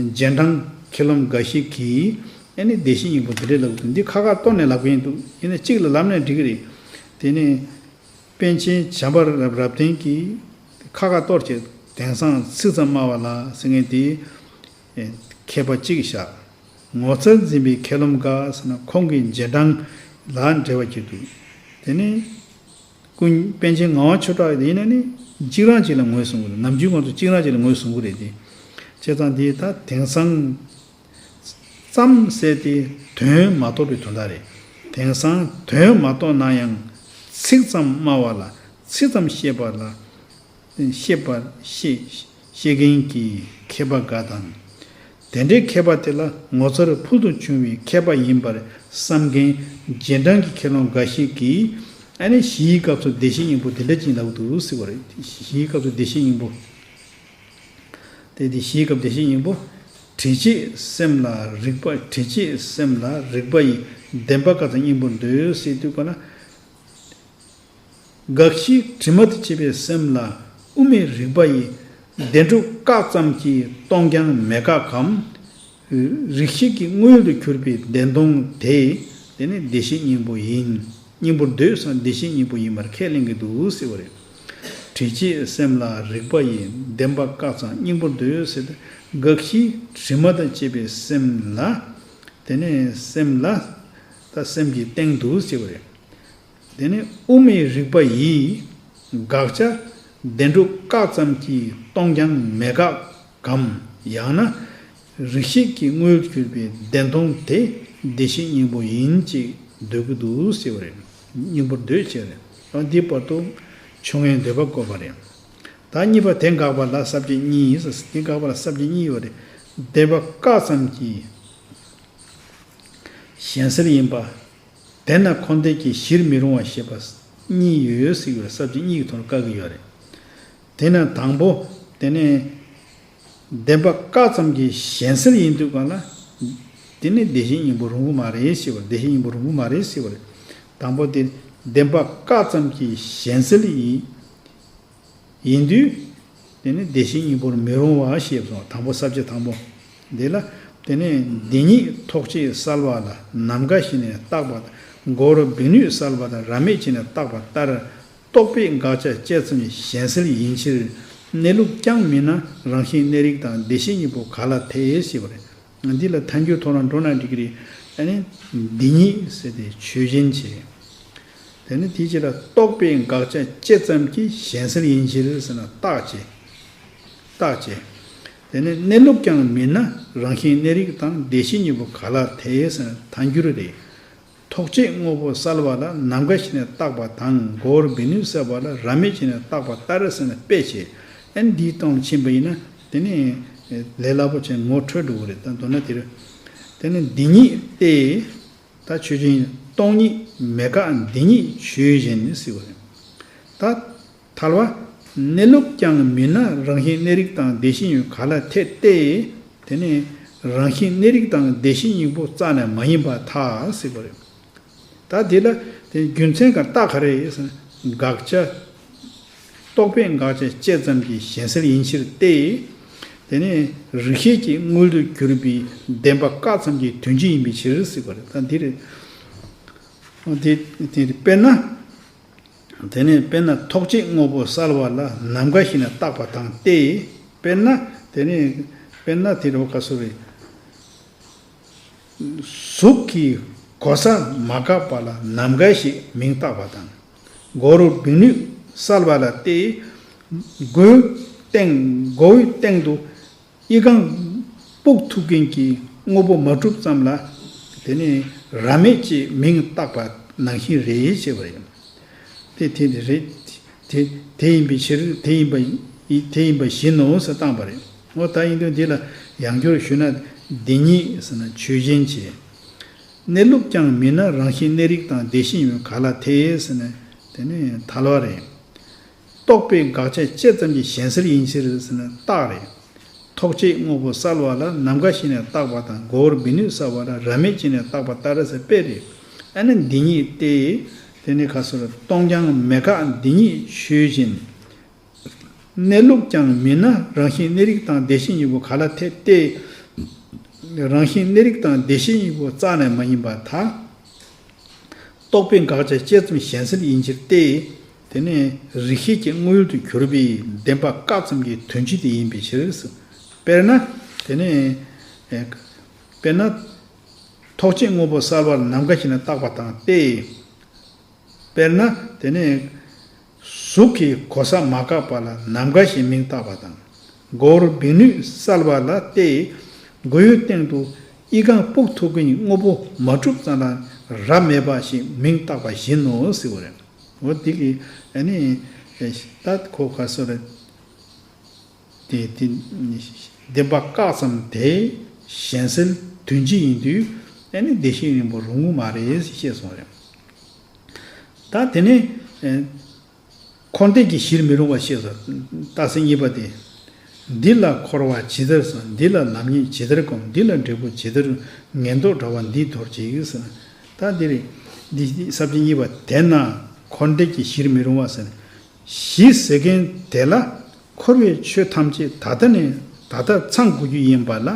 རྗེས་འབྲང་མཁས་རློམ་འགའ་ཞིག་གིས། ཨ་ནི་བདེ་གཤེགས་སྙིང་པོ་འདི་འདྲ་ལབ་འདུག་འདི་ཁ་ཁ་གཏོར་ནས་ལབ་མཁན་འདུག་ཡིན་ན་གཅིག་ལ་ལབ་ན་འགྲིག་གི་རེད། དེ་ནི། པཎ་ཆེན་བྱམས་པ་རབ་རབ་བརྟན་གྱིས་ཁ་ཁ་གཏོར་བྱས། དེང་སང་ཚིག་ཙམ་སྨྲ་བ་ལ་ཟེར་མཁན་དེ་མཁས་པ་གཅིག་བཞག་ངོ་མཚར་འཛིན་པའི་མཁས་རློམ་འགའ་ཟེར་ན་ཁོང་གི་རྗེས་འབྲང་ལ་འབྲེལ་བ་ཅིག་འདུག་དེ་ནི་ཀུན། པཎ་ཆེན་ངག་དབང་ཆོས་གྲགས་ཡིན་ན་ནི་གཅིག་རང་གཅིག་ལ་ངོས་བཟུང་གི་རེད། ནམ་རྒྱུན་ང་ཚོ་གཅིག་རང་གཅིག་ལ་ངོས་བཟུང་གི་རེད་དེ། བྱས་ཙང་དེ་ད་དེང་སང་། ཙམ་ཟེར་དེ་དོན་མ་རྟོགས་པའི་དོན་དག་རེད། དེང་སང་དོན་མ་རྟོགས་ན་ཡང་། ཚིག་ཙམ་སྨྲ་བ་ལ། ཚིག་ཙམ་བཤད་པ་ལ། བཤད་པ་བཤད། བཤད་མཁན་གྱི་མཁས་པ་འགའ་དང་། དེ་འདྲའི་མཁས་པ་དེ་ལ་ངོ་མཚར་ཕུལ་དུ་བྱུང་བའི་མཁས་པ་ཡིན་པར་བསམ་མཁན་རྗེས་འབྲང་གི་མཁས་རློམ་འགའ་ཞིག་གིས། ཨ་ནི་གཞིའི་སྐབས་སུ་བདེ་གཤེགས་སྙིང་པོ་དེ་འདྲ་ཅིག་ལབ་འདུག་ཟེར་བ་རེད། གཞིའི་སྐབས་སུ་བདེ་གཤེགས་སྙིང་པོ། དེ་དེ་གཞིའི་སྐབས་བདེ་གཤེགས་སྙིང་པོ། དྲི་བཅས་སེམས་ལ་རིག་པ། དྲི་བཅས་སེམས་ལ་རིག་པ་ཡི། བདེན་པ་བཀག་ཙམ་སྙིང་པོར་འདོད་ཟེར་དུས་ག་ལ། དགག་གཞི་དྲི་མ་དང་བཅས་པའི་སེམས་ལ་དབུ་མའི་རིག་པ་ཡི། བདེན་གྲུབ་བཀག་ཙམ་གྱིས་སྟོང་རྐྱང་མེད་དགག་གམ། རིག་བྱེད་ཀྱི་དངོས་ཡུལ་དུ་གྱུར་པའི་བདེན་སྟོང་དེ། དེ་ནི་བདེ་གཤེགས་སྙིང་པོ་ཡིན། སྙིང་པོར་འདོད་ཟེར་ན་བདེ་གཤེགས་སྙིང་པོ་ཡིན་པར་ཁས་ལེན་གྱི་འདུག་ཟེར་བ་རེད། དྲི་བཅས་སེམས་ལ་རིག་པ་ཡི། བདེན་པ་བཀག་ཙམ་སྙིང་པོར་འདོད་ཟེར་ཏེ། དགག་གཞི་དྲི་མ་དང་བཅས་པའི་སེམས་ལ། དེ་ནས་སེམས་ལ། ད་སེམས་ཀྱི་སྟེང་དུ་ཟེར་བ་རེད། དེ་ནས་དབུ་མའི་རིག་པ་ཡིས། དགག་བྱ་བདེན་གྲུབ་བཀག་ཙམ་གྱིས་སྟོང་རྐྱང་མེད་དགག་གམ། ཡང་ན། རིག་བྱེད་ཀྱི་དངོས་གྱུར་པའི་བདེན་སྟོང་དེ་བདེ་གཤེགས་སྙིང་པོ་ཡིན་ཅེས་འདོད་ཀྱི་འདུག་ཟེར་བ་རེད། སྙིང་པོར་འདོད་ཅེས་རེད། ཡང་འདི་བར་དུ་ ཆུང་ངུའི་འདོད་པ་བཀོད་པ་རེད། ད་གཉིས་པ་དེ་འགག་པ་ལ་ས་བཅད་གཉིས་ཡིན་ཟེར། དེ་འགག་པ་ལ་ས་བཅད་གཉིས་ཡོད་རེད། བདེན་པ་བཀག་ཙམ་གྱིས་གཞན་སེལ་ཡིན་པ། དེས་ན་འཁོར་འདས་ཀྱི་གཞིར་མི་རུང་བ་ཞེས་པ་གཉིས་ཡོད་ཟེར་གྱི་ཡོད་རེད། ས་བཅད་གཉིས་ཀྱི་ཐོག་ནས་བཀག་གི་ཡོད་རེད། དེས་ན་དང་པོ་དེ་ནས། བདེན་པ་བཀག་ཙམ་གྱིས་གཞན་སེལ་ཡིན་དུས་གང་ལ། དེ་ནི་བདེན་བཞིའི་སྙིང་པོ་རུང་གི་མ་རེད་ཞེས་པ་རེད། བདེན་བཞིའི་སྙིང་པོ་རུང་གི་མ་རེད་ཞེས་པ་རེད། དང་པོ་དེ་བདེན་པ་བཀག་ཙམ་གྱིས་གཞན་སེལ་ཡིན་ཡིན་དུས། དེ་ནི་བདེན་བཞིའི་སྙིང་པོར་མི་རུང་བ་ཞེས་སོ། དང་པོ་ས་བཅད་དང་པོ། དེ་ལ་དེ་ནི་འདི་ཉིད་ཐོགས་བཅས་གསལ་བ་ལ་ནམ་མཁའ་བཞིན་ནས་བརྟགས་པ་དང་། མགོ་བོར་སྦིས་ནུས་གསལ་བ་དང་རབ་མེད་བྱས་ནས་བརྟགས་པ་ལྟར། རྟོག་པས་དགག་བྱ་བཅད་ཙམ་གྱིས་གཞན་སེལ་ཡིན་ཕྱིར། གནས་ལུགས་ཀྱང་མིན་ན་རང་བཞིན་གནས་རིགས་དང་བདེན་བཞིའི་སྙིང་པོ་ག་ལ་འཐད་ཞེས་པ་རེད། འདི་ལ་ཐལ་འགྱུར་ཐོག་ལ་འགྲོ་ན་འགྲིག་གི་རེད། ཨ་ནི། འདི་ཉིད་ཟེར་ཏེ་ཆོས་ཅན་བྱས། དེ་ནི་དེའི་རྗེས་ལ་རྟོག་པས་དགག་བྱ་བཅད་ཙམ་གྱིས་གཞན་སེལ་ཡིན་ཕྱིར་ཟེར་ན་རྟགས་བྱས། རྟགས་བྱས། དེ་ནི་གནས་ལུགས་ཀྱང་མིན་ན་རང་བཞིན་གནས་རིགས་དང་བདེན་བཞིའི་སྙིང་པོ་ག་ལ་འཐད་ཟེར་ན་ཐལ་འགྱུར་རེད། ཐོགས་བཅས་དངོས་པོ་གསལ་བ་ལ་ནམ་མཁའ་བཞིན་ནས་བརྟགས་པ་དང་། མགོ་བོར་སྦིས་ནུས་གསལ་བ་ལ་རབ་མེད་བྱས་ནས་བརྟགས་པ་ལྟར་ཟེར་ནས་དཔེ་བྱས། ཨ་ནི་འདིའི་སྟེང་ལ་ཕྱིན་པ་ཡིན་ན་དེ་ནི་ལས་སླ་པོ་བྱས་ངོ་འཕྲོད་འགྲོ་གི་རེད། ད་མདོར་ན་དེ་རེད། དེ་ནི་འདི་ཉིད་དེ། ད་ཆོས་ཅན། སྟོང་ཉིད་མེད་དགག་འདི་ཉིད་ཆོས་ཅན་ཟེར་བ་རེད། ད་ཐལ་བ། གནས་ལུགས་ཀྱང་མིན་ན་རང་བཞིན་གནས་རིགས་དང་བདེན་བཞིའི་སྙིང་པོ་ག་ལ་འཐད་དེ། དེ་ནི་རང་བཞིན་གནས་རིགས་དང་བདེན་བཞིའི་སྙིང་པོ་རྩ་ནས་མ་ཡིན་པར་ཐལ་ཟེར་བ་རེད། ད་དེ་ལ་དེ་རྒྱུ་མཚན་ག་རྟགས་ག་རེ་ཡོད་ཟེར་ན། དགག་བྱ། རྟོག་པས་དགག་བྱ་བཅད་ཙམ་གྱིས་གཞན་སེལ་ཡིན་ཕྱིར་ཏེ། དེ་ནི་རིགས་ཤེས་ཀྱི་དངོས་ལུགས་གྱུར་པའི་བདེན་པ་བཀག་ཙམ་གྱི་དོན་སྤྱི་ཡིན་པའི་ཕྱིར་ཟེར་བ་རེད། ད་འདི་རེད། དེ་དེ་དཔེར་ན། དེ་ནི་དཔེར་ན་ཐོགས་བཅས་དངོས་པོ་གསལ་བ་ལ་ནམ་མཁའ་བཞིན་ནས་བརྟགས་པ་དང་སྟེ། དཔེར་ན་དེ་ནི་དཔེར་ན་དེ་རུ་ག་སོ་རེད། གཟུགས་ཀྱི་གོ་ས་མ་འགགས་པ་ལ་ནམ་མཁའ་ཞེས་མིང་བཏགས་པ་དང་། མགོ་བོར་སྦིས་ནུས་གསལ་བ་ལ་སྟེ། མགོའི་སྟེང་མགོ་བོའི་སྟེང་དུ་ཨི་ཁུང་སྤུབ་ཐུབ་མཁན་གྱི་དངོས་པོ་མ་གྲུབ་ཙམ་ལ་དེ་ནི་རབ་མེད་ཅེས་མིང་བཏགས་པ་ནང་བཞིན་རེད་ཅེས་པ་རེད། དེ་དེ་དེ་རེད། དེ་དེ་ཡིན་པའི་ཕྱིར་དེ་ཡིན་པ་ཡི་དེ་ཡིན་པ་བཞིན་ནོ་ཟེར་བཏང་པ་རེད། འོ་ད་ཡིན་དུས་འདི་ལ་ཡང་བསྐྱར་ཞུས་ན། འདི་ཉིད་ཟེར་ན་ཆོས་ཅན་བྱས། གནས་ལུགས་ཀྱང་མིན་ན་རང་བཞིན་གནས་རིགས་དང་བདེན་བཞིའི་སྙིང་པོ་ག་ལ་འཐད་ཟེར་ན་དེ་ནི་ཐལ་བ་རེད། རྟོག་པས་དགག་བྱ་བཅད་ཙམ་གྱིས་གཞན་སེལ་ཡིན་ཕྱིར་ཟེར་ན་རྟགས་རེད། ཐོགས་བཅས་དངོས་པོ་གསལ་བ་ལ་ནམ་མཁའ་བཞིན་ནས་བརྟགས་པ་དང་། མགོ་བོར་སྦིས་ནུས་གསལ་བ་ལ་རབ་མེད་བྱས་ནས་བརྟགས་པ་ལྟར་ཟེར་དཔེ་རེད། ཨ་ནི་འདི་ཉིད་སྟེ། དེ་ནི་ག་སོ་རེད། སྟོང་ཀྱང་མེད་དགག་འདི་ཉིད་ཆོས་ཅན། གནས་ལུགས་ཀྱང་མིན་ན་རང་བཞིན་གནས་རིགས་དང་བདེན་བཞིའི་སྙིང་པོ་ག་ལ་འཐད་དེ། རང་བཞིན་གནས་རིགས་དང་བདེན་བཞིའི་སྙིང་པོ་རྩ་ནས་མ་ཡིན་པར་ཐལ། རྟོག་པས་དགག་བྱ་བཅད་ཙམ་གཞན་སེལ་ཡིན་ཕྱིར་ཏེ། དེ་ནི་རིགས་ཤེས་ཀྱི་དངོས་ཡུལ་དུ་གྱུར་པའི་བདེན་པ་བཀག་ཙམ་གྱི་དོན་སྤྱི་དེ་ཡིན་པའི་ཕྱིར། དཔེར་ན། དེ་ནི། དཔེར་ན། ཐོགས་བཅས་དངོས་པོ་གསལ་བ་ལ་ནམ་མཁའ་བཞིན་ནས་བརྟགས་པ་དང་སྟེ། དཔེར་ན་དེ་ནི། གཟུགས་ཀྱི་གོ་ས་མ་འགགས་པ་ལ་ནམ་མཁའ་ཞེས་མིང་བཏགས་པ་དང་། མགོ་བོར་སྦིས་ནུས་གསལ་བ་ལ་སྟེ། མགོ་བོའི་སྟེང་དུ་ཨི་ཁུང་སྤུབ་ཐུབ་མཁན་གྱི་དངོས་པོ་མ་གྲུབ་ཙམ་ལ་རབ་མེད་པ་ཞེས་མིང་བཏགས་པ་བཞིན་ནོ་ཟེར་བ་རེད། འོ་དེ་གི་ཨ་ནི། ད་ཁོ་ག་སོ་རེད། དེ་དེ་བདེན་པ་བཀག་ཙམ་དེ་གཞན་སེལ་དོན་སྤྱི་ཡིན་དུས་ཨ་ནི་བདེན་བཞིའི་སྙིང་པོ་རུང་གི་མ་རེད་ཞེས་གསུངས་རེད། ད་དེ་ནས་འཁོར་འདས་ཀྱི་གཞིར་མི་རུང་བ་ཞེས་སོ། རྟགས་གསལ་གཉིས་པ་དེ། འདི་ལ་འཁོར་བ་ཇི་ལྟར་བསམ། འདི་ལ་ལམ་ཉིད་ཇི་ལྟར་བསྒོམ། འདི་ལ་འབྲས་བུ་ཇི་ལྟར་ངན་རྟོག་འདྲ་བ་འདིས་དོར་ཅིག་ཟེར། ད་འདིར་འདི་ས་བཅད་གཉིས་པ་དེ་ན་འཁོར་འདས་ཀྱི་གཞིར་མི་རུང་བ་ཟེར། གཞི་ཟེར་མཁན་དེ་ལ་འཁོར་བའི་ཆོས་ཐམས་ཅད་ད་ལྟ་ནས་ད་ལྟ་ཚང་དགོས་རྒྱུ་ཡིན་པ་ལ།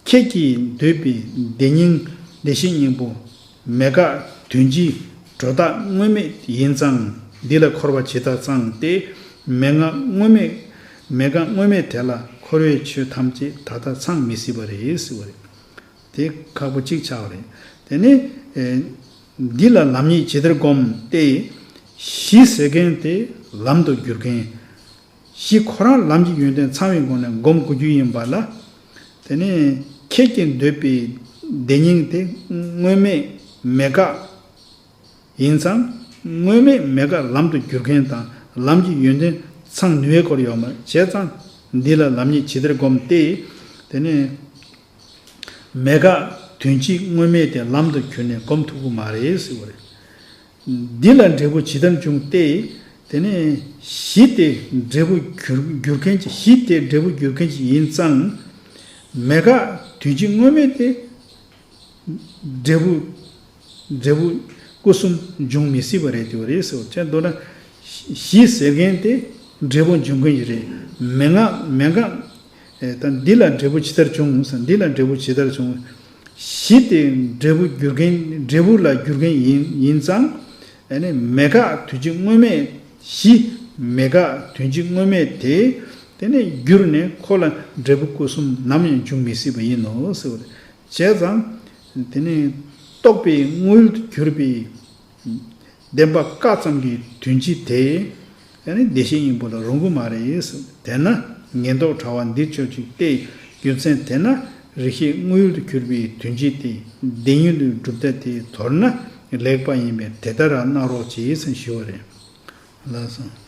ཁྱེད་ཀྱིས་འདོད་པའི་བདེན་སྙིང་བདེན་བཞིའི་སྙིང་པོ་མེད་དགག་དོན་སྤྱི་སྒྲོ་བཏགས་དངོས་མེད་ཡིན་ཙང་། འདི་ལ་འཁོར་བ་ཇི་ལྟར་ཚང་སྟེ། མེད་དགག་དངོས་མེད་མེད་དགག་དངོས་མེད་དེ་ལ་འཁོར་བའི་ཆོས་ཐམས་ཅད་ད་ལྟ་ཚང་མི་སྲིད་པ་རེད་ཟེར་བ་རེད། དེ་ཁག་པོ་གཅིག་ཆགས་པ་རེད། དེ་ནས་ཨེ། འདི་ལ་ལམ་ཉིད་ཇི་ལྟར་བསྒོམ་སྟེ། གཞི་ཟེར་མཁན་དེ་ལམ་དུ་གྱུར་མཁན། གཞི་ཁོ་རང་ལམ་གྱི་ཡོན་ཏན་ཚང་བའི་སྒོ་ནས་བསྒོམ་དགོས་རྒྱུ་ཡིན་པ་ལ། དེ་ནས་ཁྱེད་ཀྱིས་འདོད་པའི་བདེན་སྙིང་དེ་དངོས་མེད་མེད་དགག་ཡིན་ཙང་ དངོས་མེད་མེད་དགག་ལམ་དུ་བསྒྱུར་མཁན་དང་ལམ་གྱི་ཡོན་ཏན་ཚང་ནུས་པའི་སྐོར་ཡོད་མ་རེད། བྱས་ཙང་འདི་ལ་ལམ་ཉིད་ཇི་ལྟར་བསྒོམ་སྟེ། དེ་ནས་མེད་དགག་དོན་སྤྱི་དངོས་མེད་དེ་ལམ་དུ་གྱུར་ནས་བསྒོམ་ཐུབ་ཀྱི་མ་རེད་ཟེར་བ་རེད། འདི་ལ་འབྲས་བུ་ཇི་ལྟར་འབྱུང་སྟེ། དེ་ནས་གཞི་དེ་འབྲས་བུ་གྱུར་གྱུར་མཁན་གྱི་གཞི་དེ་འབྲས་བུ་གྱུར་མཁན་གྱི་ཡིན་ཙང་། མེད་དགག་དོན་སྤྱི་དངོས་མེད་དེ། འབྲས་བུ། འབྲས་བུ་སྐུ་གསུམ་འབྱུང་མི་སྲིད་པ་རེད་དེ་བ་རེད་ཟེར་བ་བྱས་མདོར་ན། གཞི་ཟེར་མཁན་དེ་འབྲས་བུ་འབྱུང་མཁན་ཞིག་རེད། མེད་དགག་མེད་དགག་ཨེ་ད་འདི་ལ་འབྲས་བུ་ཇི་ལྟར་བྱུང་ཟེར། འདི་ལ་འབྲས་བུ་ཇི་ལྟར་བྱུང་། གཞི་དེ་འབྲས་བུ་གྱུར་མཁན་འབྲས་བུ་ལ་གྱུར་མཁན་ཡིན་ཡིན་ཙང་། ཨ་ནི་མེད་དགག་དོན་སྤྱི་དངོས་མེད་གཞི་མེད་དགག་དོན་སྤྱི་དངོས་མེད་དེ། དེ་ནས་གྱུར་ནས་ཁོ་ལ་འབྲས་བུ་སྐུ་གསུམ་ནམ་ཡང་འབྱུང་མི་སྲིད་པ་ཡིན་ནོ་ཟེར་བ་རེད། བྱས་ཙང་། དེ་ནི་རྟོག་པའི་དངོས་ཡུལ་དུ་གྱུར་པའི་བདེན་པ་བཀག་ཙམ་གྱི་དོན་སྤྱི་དེ་ཡང་ནི་བདེ་གཤེགས་སྙིང་པོ་ལ་རུང་གི་མ་རེད། དེས་ན་ངན་རྟོག་བྲལ་བ་འདིར་ཆོག་ཅིག་སྟེ། རྒྱུ་མཚན་དེས་ན་རིགས་ཤེས་དངོས་ཡུལ་དུ་གྱུར་པའི་དོན་སྤྱི་དེ་བདེན་ཡུལ་དུ་གྲུབ་མཐའ་དེ་དོར་ན་ལེགས་པ་ཡིན་པས་དེ་ལྟར་གནང་རོགས་གྱིས་ཟེར་ཞུ་བ་རེད། ལགས་སོ།